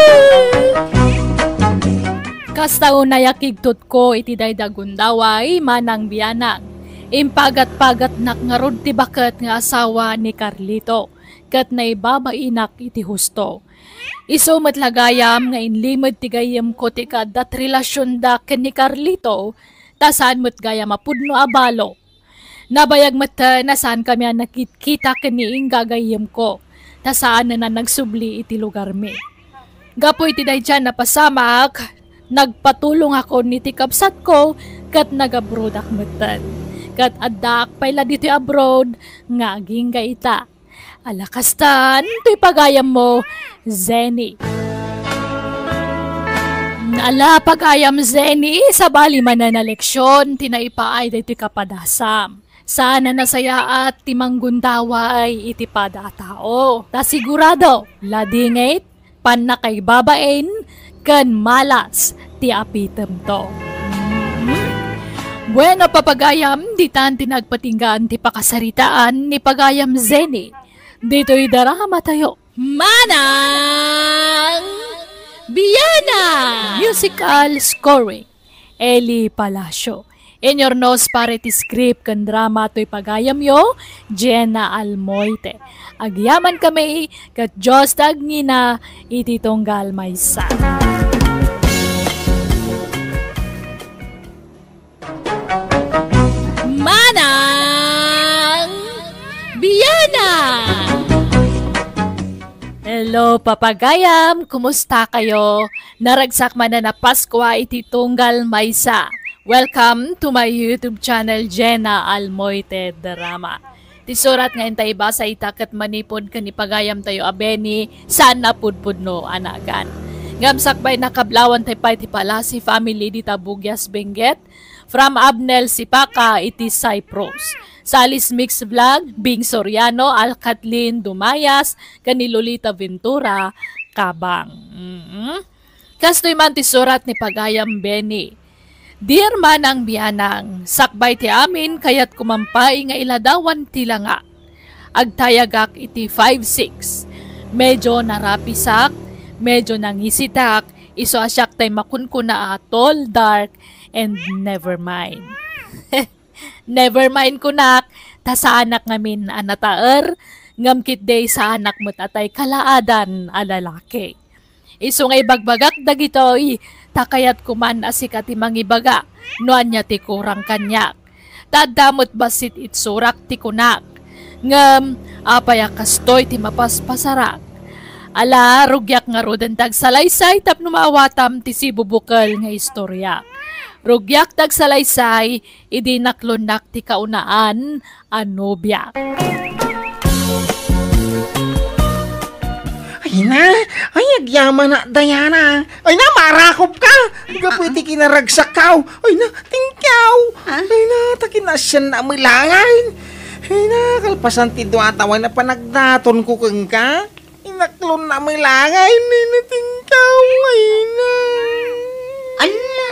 Kasta unay a kigtutko iti dayta a gundaway, manang bianang, impagat-pagatnak ngarud ti baket nga asawa ni Carlito. Ket naibabainak iti husto. Isu met la gayam nga inlimed ti gayyemko ti kaaddat relasionda ken ni Carlito, ta saan met gayam a pudno a balo. Nabayag metten a saankami a nakitkita ken ni Inga a gayyemko, ta saanen a nagsubli iti lugarmi. Gapu iti daydiay a napasamak, nagpatulongakon iti kabsatko ket nagabrodak metten. Ket addaak pay la ditoy abroad nga agingga ita. Ala kastan, toy pagayammo, Zenny. Ala pagayam, Zenny, sabali manen a leksion ti naipaay daytoy kapadasam. Saan a nasayaat ti manggundaway iti pada a tao. Ta sigurado, ladingit, pannakaibabain, ken malas ti apitemto. Bueno, papagayam, ditan ti nagpatinggaan ti pakasaritaan ni pagayam Zenny. Ditoy daramatayo. Manang Biana! Musical scoring, Eli Palacio. Inyurnos para iti script ken drama toy pagayamyo, Jenna Almoite. Agyamankami ket Dios ti agngina iti tunggal maysa. Manang Biana! Hello, papagayam! Kumusta kayo? Naragsak manen a Paskua iti tunggal maysa. Welcome to my YouTube channel, Jenna Almoite Drama. Ti surat nga inta ibasa ita ket manipud ken ni pagayamtayo a Benny, saan a pudpudno a nagan. Ngem sakbay, nakablawantay pay ti Palasi family dita Bugias, Benguet, from Abnel Sipaka iti Cyprus. Salis Mix Vlog, Bing Soriano, Al Kathleen Dumayas, ken ni Lolita Ventura, Kabang. Mm-mm. Kastoy man ti surat ni pagayam Benny. Dear Manang Bianang, sakbay ti amin, kayatko man pay nga iladawan ti langa. Agtayagak iti five six. Medyo narapisak, medyo nangisitak, isu a siak tay makunkuna a tall, dark, and never mind. Never mind kunak, ta saanak ngamin a nataer, ngem ketdi saanak met a tay kalaadan a lalaki. Isu nga ibagbagak dagitoy, ta kayatko man a sika ti mangibaga no ania ti kurang kaniak. Ta adda met bassit itsurak ti kunak. Ngem, apay a kastoy ti mapaspasarak? Ala, rugiak ngaruden ti agsalaysay tapno maawatam ti sibubukel nga istoriak. Rugiak ti agsalaysay idi naklonnak ti kaunaan a nobiak. Ay na, ay, agyamanak, Diana. Ay na, marakop ka. Gapu iti kinaragsakko. Ay na, tingkaw. Ah? Ay na, ta kinasiannak met laengen. Ay na, kalpasan ti dua tawen a panagdatonko kenka. Inaklonnak met laengen, ay na, tingkaw. Ay na. Ala,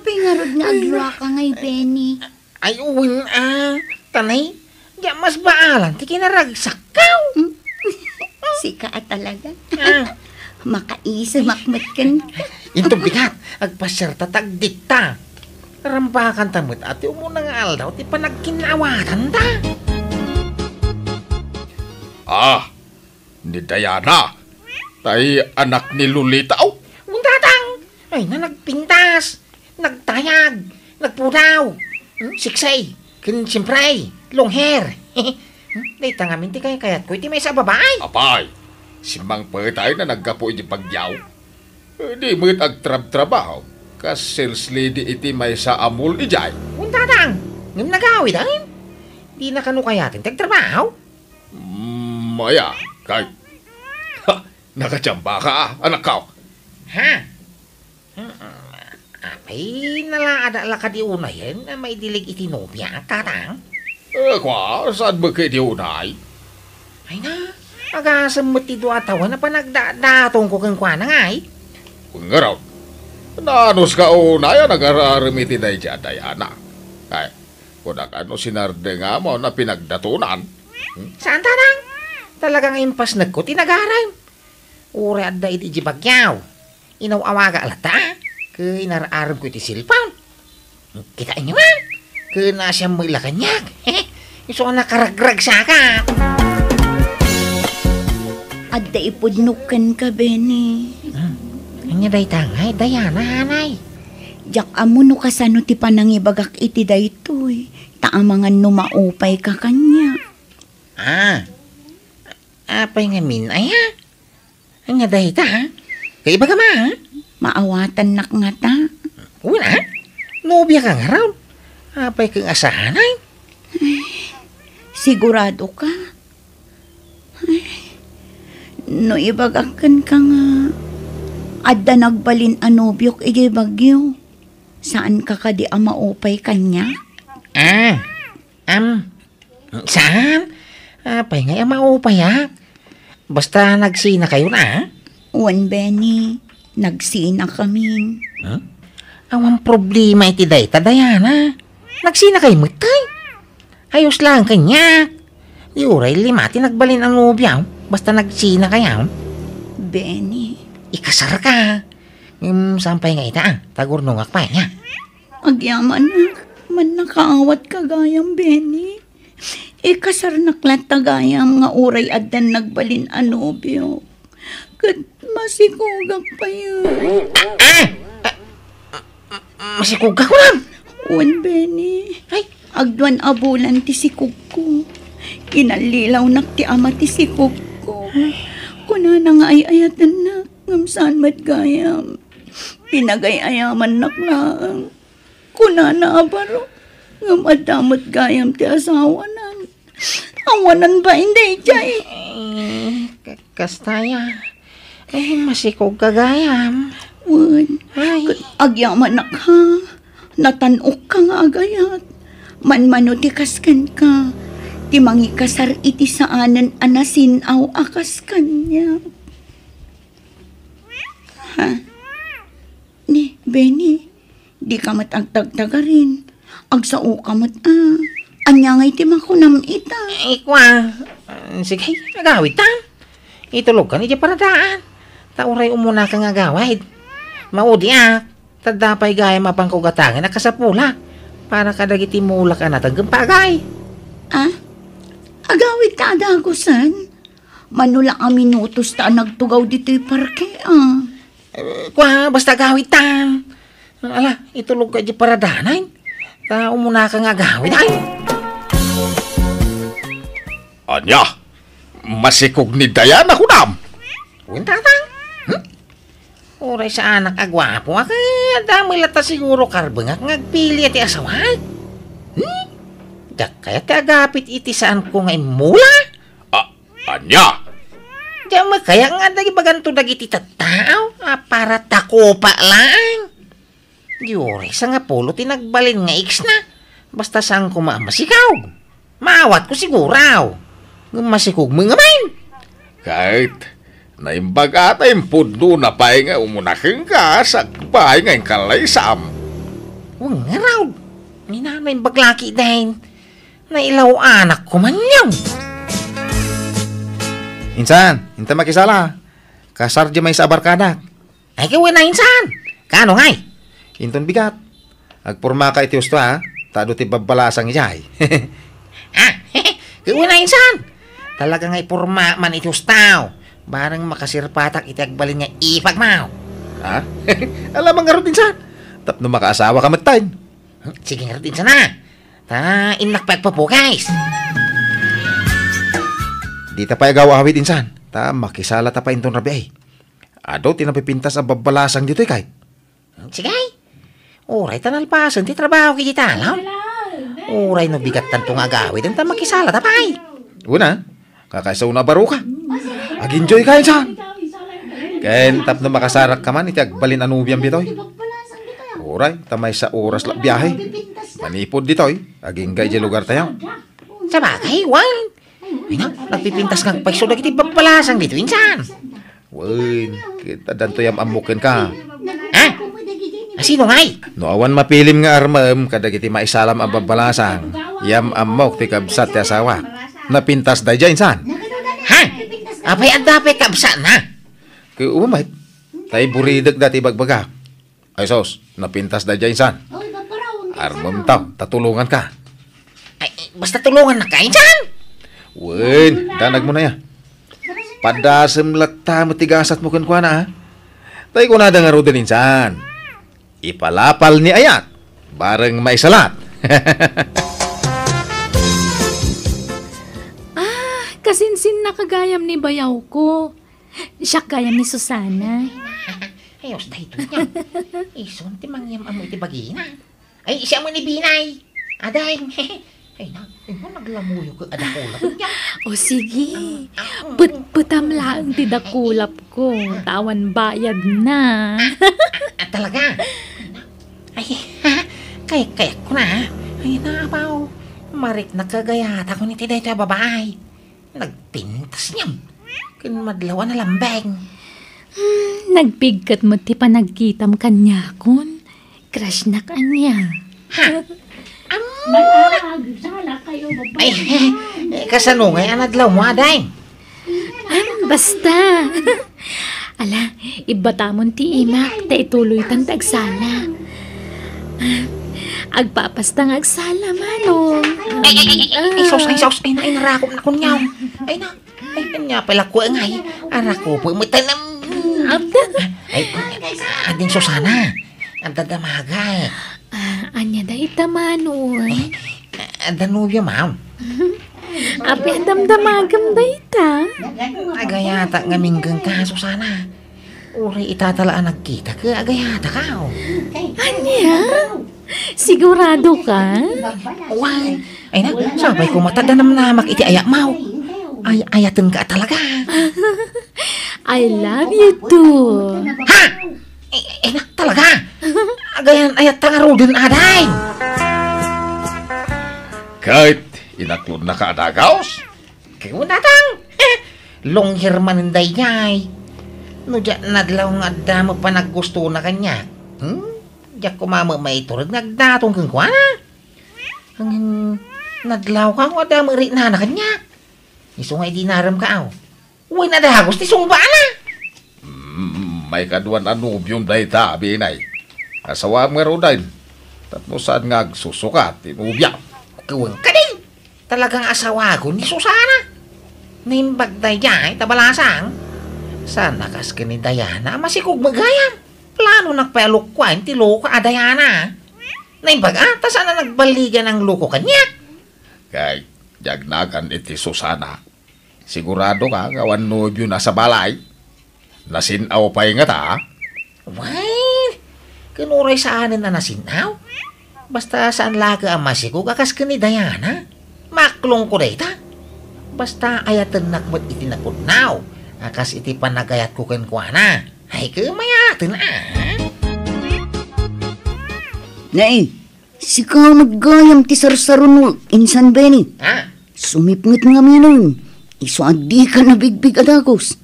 Pingarod nga agluaka ngay, Benny. Ay, wen a. Tanay, di mas baalan ti kinaragsakkaw. Hmm? Sika a talaga. Ah. Makaisemak met kenka. Inton bigat, agpasiarta ta agdikta. Rambakanta met a ti umuna nga aldaw ti panagkinnaawatanta. Ah, ni Diana, tay anak ni Lolita, aw? Untatang! Ay, na nagpintas, nagtayag, nagpudaw, hmm, siksay, ken siyempre, long hair. Hmm, dayta ngamin ti kaykayatko iti maysa a babae. Apay, simmangpetay na naggapu iti bagyaw. Eh, di met agtrabtrabaho, kas sales lady iti maysa a mall idiay. Untatang, ngem nagawid, ay? Di na kano kayaten ti agtrabaho? Mm, aya, kay, ha, nakachamba ka, anakko. Ha? Hmm, apay, nalaada la kadi unayen a maidilig iti nobia, tatang? Eh, kua, saan met kadi unay? Ay na, agasem met ti dua a tawen a panagdadatongko kenkuana ngay. Ngarud, naanus ka unay a nagar-arem iti daydi a Diana? Ay, kunak a no sinardengam a pinagdatonan. Hmm? Saan, tatang? Talaga nga impasnekko ti nagarem. Uray adda idi bagyaw. Inaw-awagak latta, ket inar-aremko iti cellphone. Kitaenyo, a? Ket naasiam met la kaniak. Isu a nakaragragsakak. Adda ipudnok kenka, Benny. Hmm. Ania dayta ngay, Diana, anay? Diak ammo no kasano ti panangibagak iti daytoy, ta amangan no maupayka kaniak. Ah. Apay ngamin, aya? Ania dayta, ha? Kaibagam, a? Maawatannak ngata. Wen a? Nobiaka ngarud. Apay ket nga saanen? Sigurado ka? Ay, no ibagak kenka nga adda nagbalin a nobiok idiay Baguio, saanka kadi a maupay kaniak? Ah, am, Saan? Apay ngay a maupayak? Basta nagsinakayon, a? Wen, Benny, nagsinakamin. Hmm? Awan problema iti dayta, Diana. Nagsinakay met, ay. Ayos lang kaniak. Di uray lima ti nagbalin a nobia, basta nagsinakayon. Benny. Ikasarka. Ngem saan pay nga ita, a? Tagurnongak pay, a? Agyamanak, mannakaawat ka gayam, Benny. Ikasarnak latta gayam nga uray addan nagbalin a nobio. Ket masikogak pay. Ah! Masikogak, kunam? Wen, Benny. Ay. Agduan a bulan ti sikogko. Kinallilawnak ti ama ti sikogko. Ay. Kunana nga ay-ayatennak, ngem saan met gayam. Pinagay-ayamannak laeng. Kunana a baro, ngem adda met gayam ti asawanan. Awanan bain daydiay. Eh, ka-, kasta ya. Eh, masikog ka gayam. Wen, ay. Agyamanak ha. Natan-ok ka nga agayat. Manmano ti kas kenka. Ti mangikasar iti saanen a nasin-aw a kas kaniak. Ha? Ni, Benny, dika met agtagtagarin. Agsaoka met, a. Ania ngay ti makunam ita? Eh, kua. Ah, sige, agawidtan. Itulogkan iti paradaan. Ta uray umuna ka nga agawid. Maudiak. Ta adda pay gayam a pangkugatangen a kasapulak. Para kadagiti mulak a nateng ken pagay. Ah? Agawidta a dagusen? Mano la a minutos ta a nagtugaw ditoy parke, a. Eh, kua, basta agawidtan. Ala, itulogka iti paradaan. Ta umuna ka nga agawid, ay. Ania? Masikog ni Diana, kunam? Wen, tatang. Hmm? Uray saanak a guapo, a, ket adda met latta siguro karbengak nga agpili ti asawaek. Hmm? Diak kayat ti agapit iti saanko nga immula? A-, ania? Diak met kayat nga adda ibaganto dagiti tattao a para ta kopa laeng. Di uray sangapulo ti nagbalin nga ex-na. Basta saan koma a masikog. Maawatko siguro. Ngem masikog met ngamin. Ket naimbag a ta impudnona pay nga umuna kenka, sakbay nga inkalaysam. Wen ngarud. Ni nanay baglaki den. Nailaw anak ko man yan. Insan, inta makisala. Kasar di maysa a barkadak. Ay, kawen na insan. Kano ngay? Inton bigat. Agpormaka iti husto, ha? Ta adu ti babbalasang idiay. Ah, kawen na insan. Talaga nga iporma man iti husto. Bareng makasirpatak iti agbalin nga ipagmaw. Ha? Alamang ngarud insan. Tapno makaasawa ka met tayo. Hmm, sige ngarud insan, ha. Ta, innak pay agpapugis. Di ta pay agaw-awid insan. Ta, makisala ta pay inton rabii. Adu ti napipintas a babbalasang ditoy kay. Sige. Uray ta nalpasen ti trabaho iti talon. Uray no bigat tanto nga agawid, enta makisala ta pay. Una, kakaiso na baro ka. Ag-enjoy ka, insan. Ken tapno makasarak ka man iti agbalin a nobiam ditoy. Uray, ta maysa oras la biahe. Manipud ditoy, agingga iti lugar tayo. Sabagay, wen. Ay na, nagpipintas nga agpayso dagiti babbalasang ditoy, insan. Wen, kita danto yam-ammok kenka. Ha? Asino ngay? No awan mapilim nga armem kadagiti maisalam a babbalasang, yam-ammok ti kabsat ti asawa. Napintas daydiay insan. Ha? Apay adda pay kabsatna? Ket umamet, tay buridek dati bagbagak. Ay sus, napintas daydiay insan. Armem ta, ta tulongan ka. Ay, basta tulongan na ka, insan. Wen, danag mo na ya. Padasem latta met ti gasat mo kenkuana, ha? Tay kunada ngaruden insan. Ipalapal ni ayat, bareng maisalat. Ah, kasinsinna ka gayam ni bayaw ko. Siak gayam ni Susana. Ay, usta ito niya. Isun ti mangyam-ammo iti bagina. Ay, siya mo ni Binay. Aday. Ay, na, ay, mo naglamuyo ko, ada ko lang. O sige, petpetam laeng ti dakulap ko, ta awan bayad na. Ah, talaga? Ay, kay, kay ko na. Ay, na, apaw. Marik nakagayat ako ni ti daytoy a babae. Nagpintas niyan. Ken madlaw a nalambeng. Hmm, nagpigket met ti panagkitam kaniakon. Crush nak ania. Ha? Ammona! Ay, eh, kasano ngay a nadlaw mo, aday? Ay, basta. Ala, ibbatamon ti imak, ta ituloytan ti agsala. Agpapasta nga agsala, Manong. Ay, ay, ay, ay, ay, sus, ay, sus, ay, na, ay, narakop na kunyaw. Ay, na, ay, kanya pala ko, ay, arakop, matalam. Abda. Ay, ading Susana, ang dadamaga, eh. Ah, anya da ita, Manong? Eh, adda nobia, ma'am. Apay a damdamagam dayta? Agayata nga minggen ka, Susana. Uray ita tala a nagkita, ket agayata ka, oh. Ania? Sigurado ka? Wen. Ay na, sapay ko met ta namnamak iti ayatmo. Ay, ayaten ka talaga. I love you too. Ha? Eh, eh, na, talaga? Agayan, ayat ta ngaruden, aday. Ket inaklodna ka a dagaos? Kunatang, eh, long hair manen daydiay. No diak nadlaw nga adda met panaggustona kaniak. Hmm? Diak koma met maiturod nga agdaton kenkuana. Ngem, nadlaw ka nga adda met riknana kaniak. Isu nga idi narem ka, aw. Wen a dagos ti sungbana. Mm, maikadua a nobiom dayta, Binay. Asawaem ngaruden. Tapno saan nga agsusukat ti nobia. Wen kadi. Talaga nga asawakon ni Susana. Naimbag daydiay ta balasang. Saan a kas ken ni Diana a masikog met gayam. Planonak pay a lukuaen ti loko a Diana. Naimbag a, ta saan a nagballigan a loko kaniak. Kay, diak nagan iti Susana. Sigurado ka nga awan nobiona a sabali? Nasin-aw pay ngata? Wen, ken uray saanen a nasin-aw. Basta saan la ket a masikog a kas ken ni Diana. Maklongko dayta. Basta ayatennak met iti napudno a kas iti panagayatko kenkuana. Ay, ket mayaten, a. Nay, sika met gayam ti sarsaronmo, Insan Benny. Ha? Sumipnget ngamin, isu a dika nabigbig a dagos.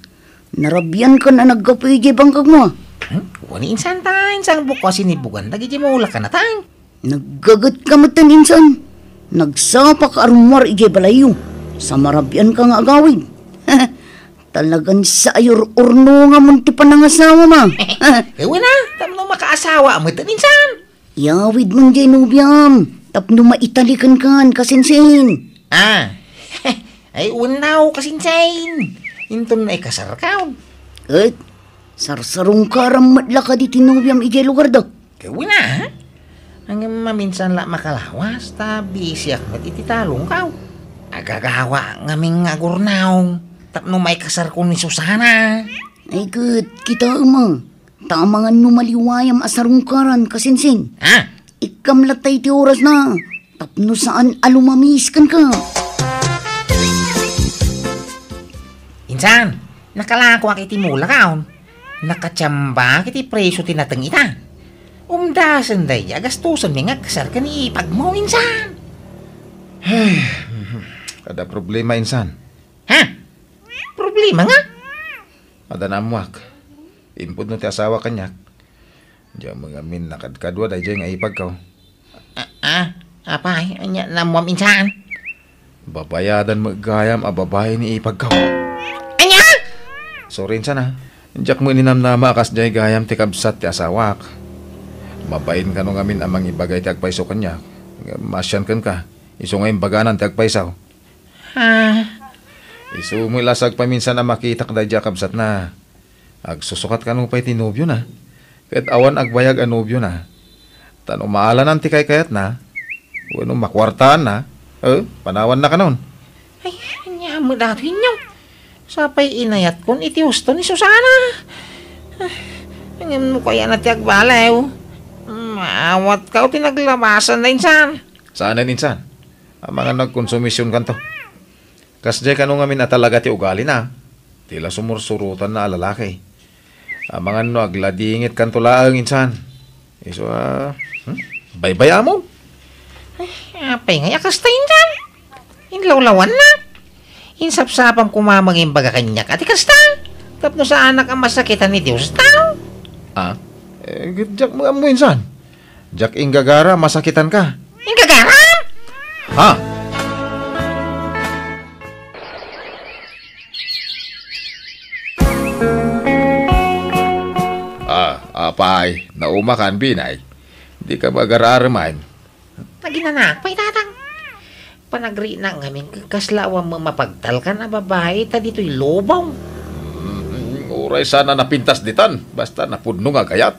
Narabiankan a naggapu idiay bangkagmo, a. Hmm? Wen, insan ta, insan bukko a sinibugan dagiti mulak a natang. Naggagetka metten, insan. Nagsapaka a rummuar idiay balayyo. Sa marabianka nga agawid. Talagan sa ayur-urnongamon ti panangasawam. Wen a, tapno makaasawa metten, insan. Iyawidmon diay nobiam, tapno maitali kenka, kasinsin. Ah. Ay, wen a, kasinsin. Inton naikasarkaw. Ket, sarsarungkaram met la kadi ti nobiam idiay lugarda. Ket wen a, ha? Ngem maminsan la makalawas, ta bisiak met iti talongkaw. Agagawa ngamin nga agurnaw, tapno maikasarko ni Susana. Ay ket, kitaem a, ta amangan no maliwayam a sarungkaran, kasinsin. Ha? Ikkam latta iti orasna, tapno saan a lumamis kenka. Insan, nakalakoak iti mulakaw. Nakatiambaak iti presio ti nateng ita. Umdasen daydi a gastosenmi nga agkasar ken ipagmo, insan. Adda problema, insan. Ha? Problema nga? Adda naammoak. Impudno ti asawa kaniak. Diak met ngamin nakadkadua daydiay nga ipagko. Ah, ah, apay, ania naammoam, insan? Babayadan met gayam a babai ni ipagko. Ania? Sorry, insan, a. Diak met ninamnama a kasdiay gayam ti kabsat ti asawak. Mabain kano ngamin a mangibaga iti agpayso kaniak. Ngem maasian kenka, isu nga imbaganan ti agpayso. Ah. Isu met la sagpaminsan a makitak daydiay a kabsatna. Agsusukat kano pay ti nobiona, ket awan agbayag a nobiona. Ta no maalanan ti kaykayatna, wenno makuartaanna, eh, panawanna kanon. Ay, ania met datoy, inyo? Sapay inayatkon iti husto ni Susana. Ah, ngem no kayatna ti agbaliw, maawatkaw ti naglabasanna, insan. Saanen, insan. Amangan no agkonsumisionkanto. Kasdiay kano ngamin a talaga ti ugalina. Ti la sumursurotanna a lalaki. Amangan no agladingitkanto laeng, insan. Isu a, hmm? Baybay-amon. Ay, apay ngay a kasta, insan? Inlawlawanna. Insapsapam koma nga imbaga kaniak a ti kasta. Tapno saanak a masakitan ni Dios a tao. Ah? Eh, diak met ammo, insan. Diak inggagara a masakitanka. Inggagara? Ha? Ah, apay, naumakan, Binay. Dika agar-aramay. Naginanak pay, Tatang. Panagrinak ngamin, kasla awan met mapagtalkan a babai ta ditoy lubong. Mm, uray saan a napintas ditan, basta napudno nga agayat.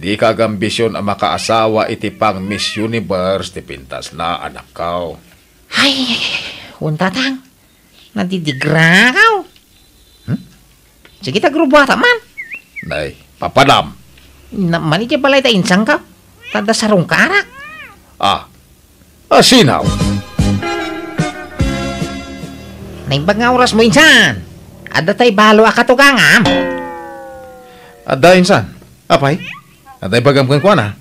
Dika agambision a makaasawa iti pang-Miss Universe ti pintasna, anakko. Ay, wen, Tatang. Nadidigrakaw. Hmm? Sige, ta agrubuatam man. Nay, papadam. Naman iti balay ta insangka. Ta adda sarungkarak. Ah, asinaw. Naimbag nga orasmo, insan. Adda tay balo a katugangam. Adda, insan. Apay? Adda ibagam kenkuana?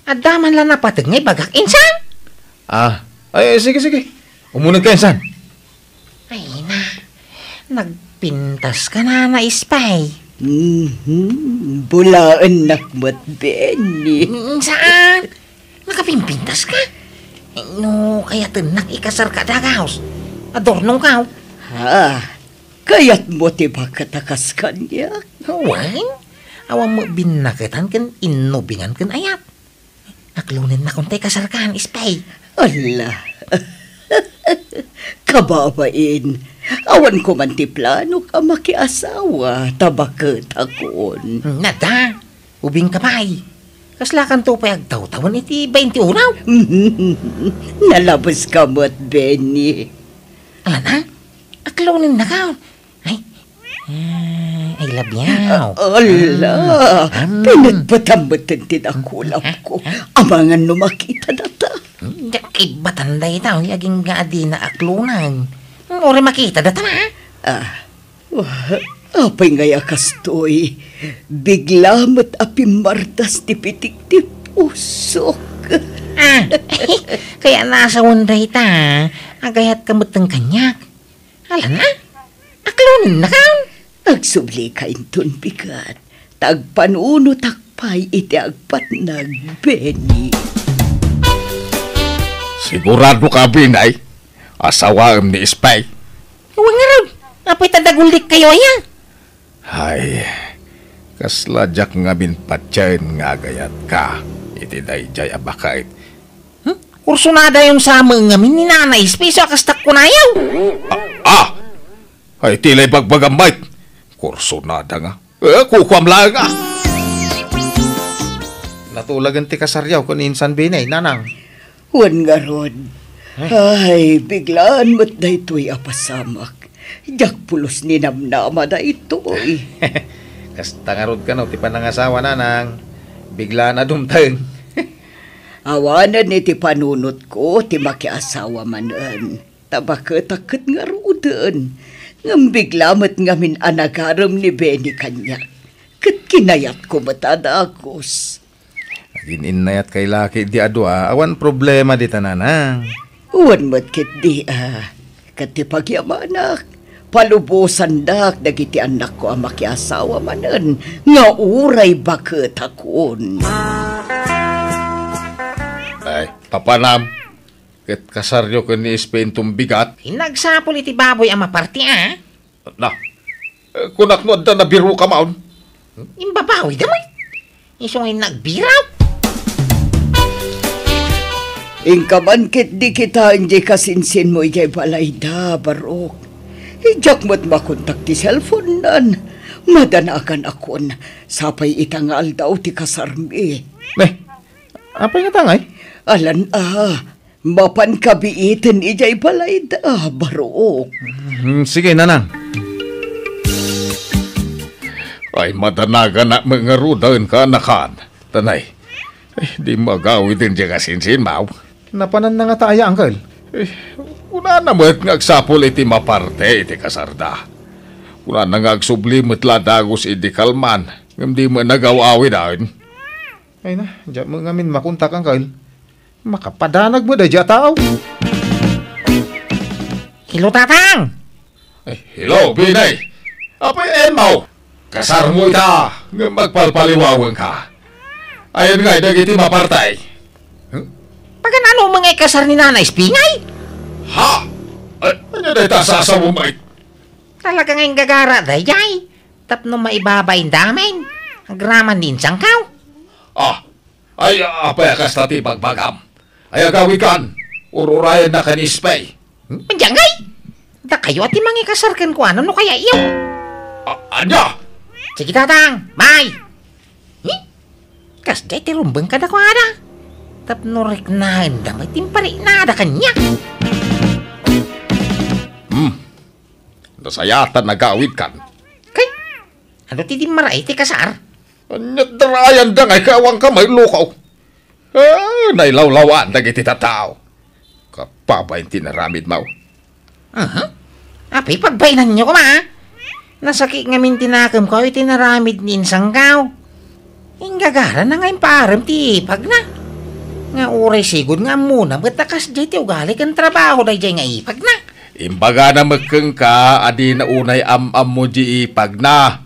Adda man la napateg nga ibagak, insan? Ah, ay, sige, sige. Umunegka, insan. Ay na, nagpintaska nana, Espay. Mhm, bulaennak met, Benny. Mm, saan? Nakapimpintaska? No kayatennak ikasarka a dagaus, adurnongkaw. Ha? Kayatmo ti baket a kas kaniak? Wen, awan met binnaketan ken innubingan ken ayat. Aklonennakon tay kasarkan, Espay. Ala. Kababain, awan koman ti planok a makiasawa ta baketakon. Nada, ubingka pay. Kaslakanto pay agtawtawen iti bainti unaw. Nalabeska met, Benny. Ala na, aklonennaka. Ay, ah, I love you. Ala, mm, mm. Pinatpatam metten ti dakulapko. Amangan no makita data. Diak ibbatan dayta, agingga a dina aklonan. Uray makita data na. Ah, wa-, apay ngay a kastoy? Bigla met a pimmardas ti pitik ti pusok. Ah, kaya nasawen dayta, agayatka metten kaniak. Ala na, aklonennaka. Agsublika inton bigat, ta agpanunotak pay iti agpatnag, Benny. Sigurado ka, Benny? Asawaem ni Espay? Wen ngarud, apay ta daguldik kayo aya? Ay, kasla diak ngamin patien nga agayatka iti daydiay a baket. Hmm? Kursunadayon sa amin ngamin ni Nana Espay, isu a kastak kunayo. Ah, ah! Ay, ti lay bagbagam, Mike. Kursunada nga. Eh, kukuam laeng, ah. Natulagen ti kasaryo ken ni insan Benny, Nanang. Wen ngarud. Ay. Ay, biglaan met daytoy a pasamak. Diak pulos ninamnama daytoy. Kasta ngarud kano ti panangasawa, Nanang. Biglaan a dumteng. Awanen iti panunotko ti makiasawa manen. Ta baketak ket ngaruden. Ngem bigla met ngamin a nagarem ni Benny kaniak. Ket kinayatko met a dagus. Agin-innayat kay laki di a dua, awan problema dita, Nanang. Wen met ketdi a, ket ti pagyamanak, palubosandak dagiti annakko a makiasawa manen nga uray baketakon. Ay, papanam, ket kasaryo ken ni Espay inton bigat? Inagsapul iti baboy a maparti, a? Na, eh, kunak no adda nabiruka maon. Imbabawida met. Isu nga nagbiraw. Inka man ketdi kitaen diay kasinsinmo idiay balayda, Barok. Diak met makontak ti cellphone-nan. Madanaganakon, sapay ita nga aldaw ti kasarmi. Ne, apay nga tangay? Alan a, mapan kabiiten idiay balayda, Barok. Hmm, sige, Nanang. Ay, madanaganak met ngaruden, kaanakan. Tanay, eh, di magawiden diay kasinsinmo. Napananna ngata aya, Uncle? Eh, kunana met nga agsapul iti maparte iti kasarda. Kunana nga agsubli met la dagus idi kalman, ngem di met nagaw-awiden. Ay na, diak met ngamin makontak, Uncle. Makapadanag met daydiay a tao. Hello, Tatang! Eh, hello, Benny! Apay, Emma? Kasarmo ita, ngem agpalpaliwawenka. Ayan ngay dagiti mapartay. Hmm? Paganano met nga ikasar ni Nana Espay ngay? Ha? Ay, ania dayta a sasaom, Mike? Talaga nga inggagara daydiay. Tapno maibabain damen. Agraman ni insangkaw. Ah, ay, apay a kasta ti bagbagam? Ay, agawidkan, ur-urayennak ken ni Espay. Hmm? Ania ngay? Dakayo a ti mangikasar kenkuana no kayatyo. A-, ania? Sige, Tatang, bye. Hmm? Kasdiay ti rumbeng kadakuada. Tapno riknaenda met ti impariknada kaniak. Hmm. Nasayatan agawidkan. Kay, adu ti dimmaray ti kasar? Ania't darayanda ngay ket awanka maillukaw? Ah, nailawlawaan dagiti tattao. Kapabain ti naramidmo. Aha. Apay, pagbainanyo koma, a? Nasakit ngamin ti nakemko iti naramid ni insangkaw. Inggagara na nga impaarem ti ipagna. Nga uray sigud nga ammona met a kasdiay ti ugali ken trabaho daydiay nga ipagna. Imbagana met kenka a dina unay am-ammo di ipagna.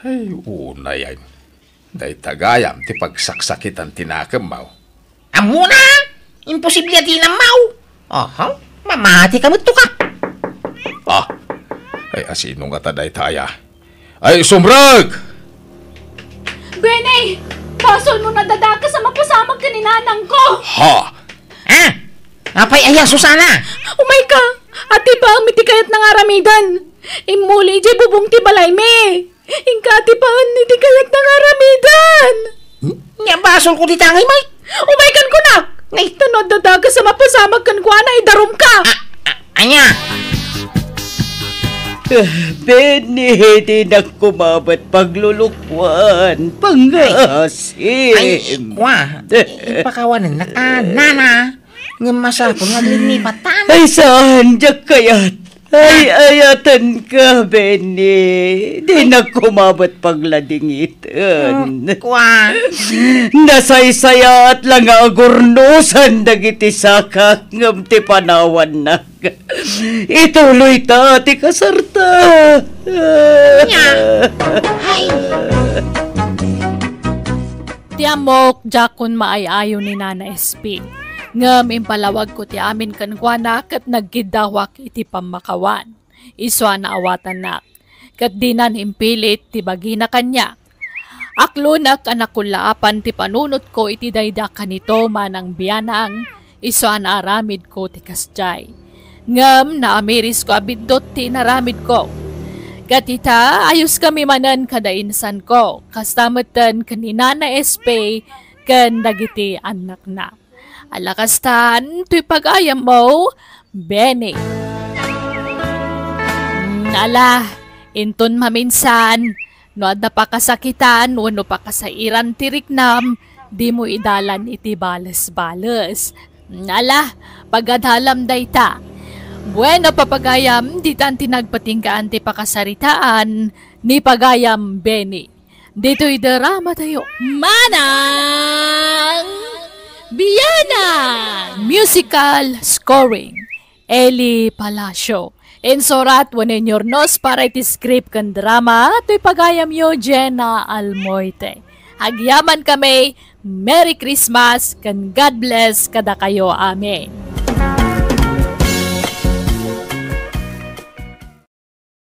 Ay, unay, ay. Dayta gayam ti pagsaksakitan ti nakemmo. Ammona? Imposible a di nammaw. Aha, mamati ka met to ka. Ah, ay, asino ngata dayta aya? Ay, sumrek! Benny, basolmo a nadadakas a mapasamak ken ni nanangko. Ha? Ah, apay aya, Susana? Umayka, atipaem iti kayatna nga aramiden. Immuli idiay bubong ti balaymi. Inka atipaen iti kayatna nga aramiden. Hmm? Nia basolko dita ngay, Mike. Umaykan kunak! Ngay ta no adda dagas a mapasamak kenkuana, idarumka! Ah, ah, ania? Ah, Benny, dinak koma met paglulukoan. Pangasim. Ay, kwa. Ipakawanennak a, nana. Ngem masapul nga aglinipatan. Ay, saan, diak kayat. Ay, ayatenka, Benny. Dinak koma met pagladingiten. Hmm, kwa. Nasaysayaat la nga agurnosan dagiti sakak ngem ti panawannak. Ituloyta ti kasarta. Nia. Ay. Ti ammok, diakon maay-ayo ni Nana S P. Ngem impalawagko ti amin kenkuana ket nagkiddawak iti pammakawan. Isu a naawatannak. Ket dinan impilit ti bagina kaniak. Aklonak a nakullaapan ti panunotko iti daydi a kanito manang bianang, isu a naaramidko ti kasdiay. Ngem naamirisko a biddut ti inaramidko. Ket ita, ayoskami manen kada insanko, kasta metten ken ni Nana S P ken dagiti annakna. Ala kastan, toy pagayammo, Benny. Mm, ala, inton maminsan, no adda pakasakitan wenno pakasairan ti riknam, dimo idalan iti bales-bales. Mm, ala, pagadalam dayta. Bueno, papagayam, ditan ti nagpatinggaan ti pakasaritaan ni pagayam Benny. Ditoy drama tayo. Manang Bianang! Musical scoring, Eli Palacio. Insurat wenno inyurnos para iti script ken drama, toy pagayamyo, Jenna Almoite. Agyamankami, Merry Christmas ken God bless kadakayo amin.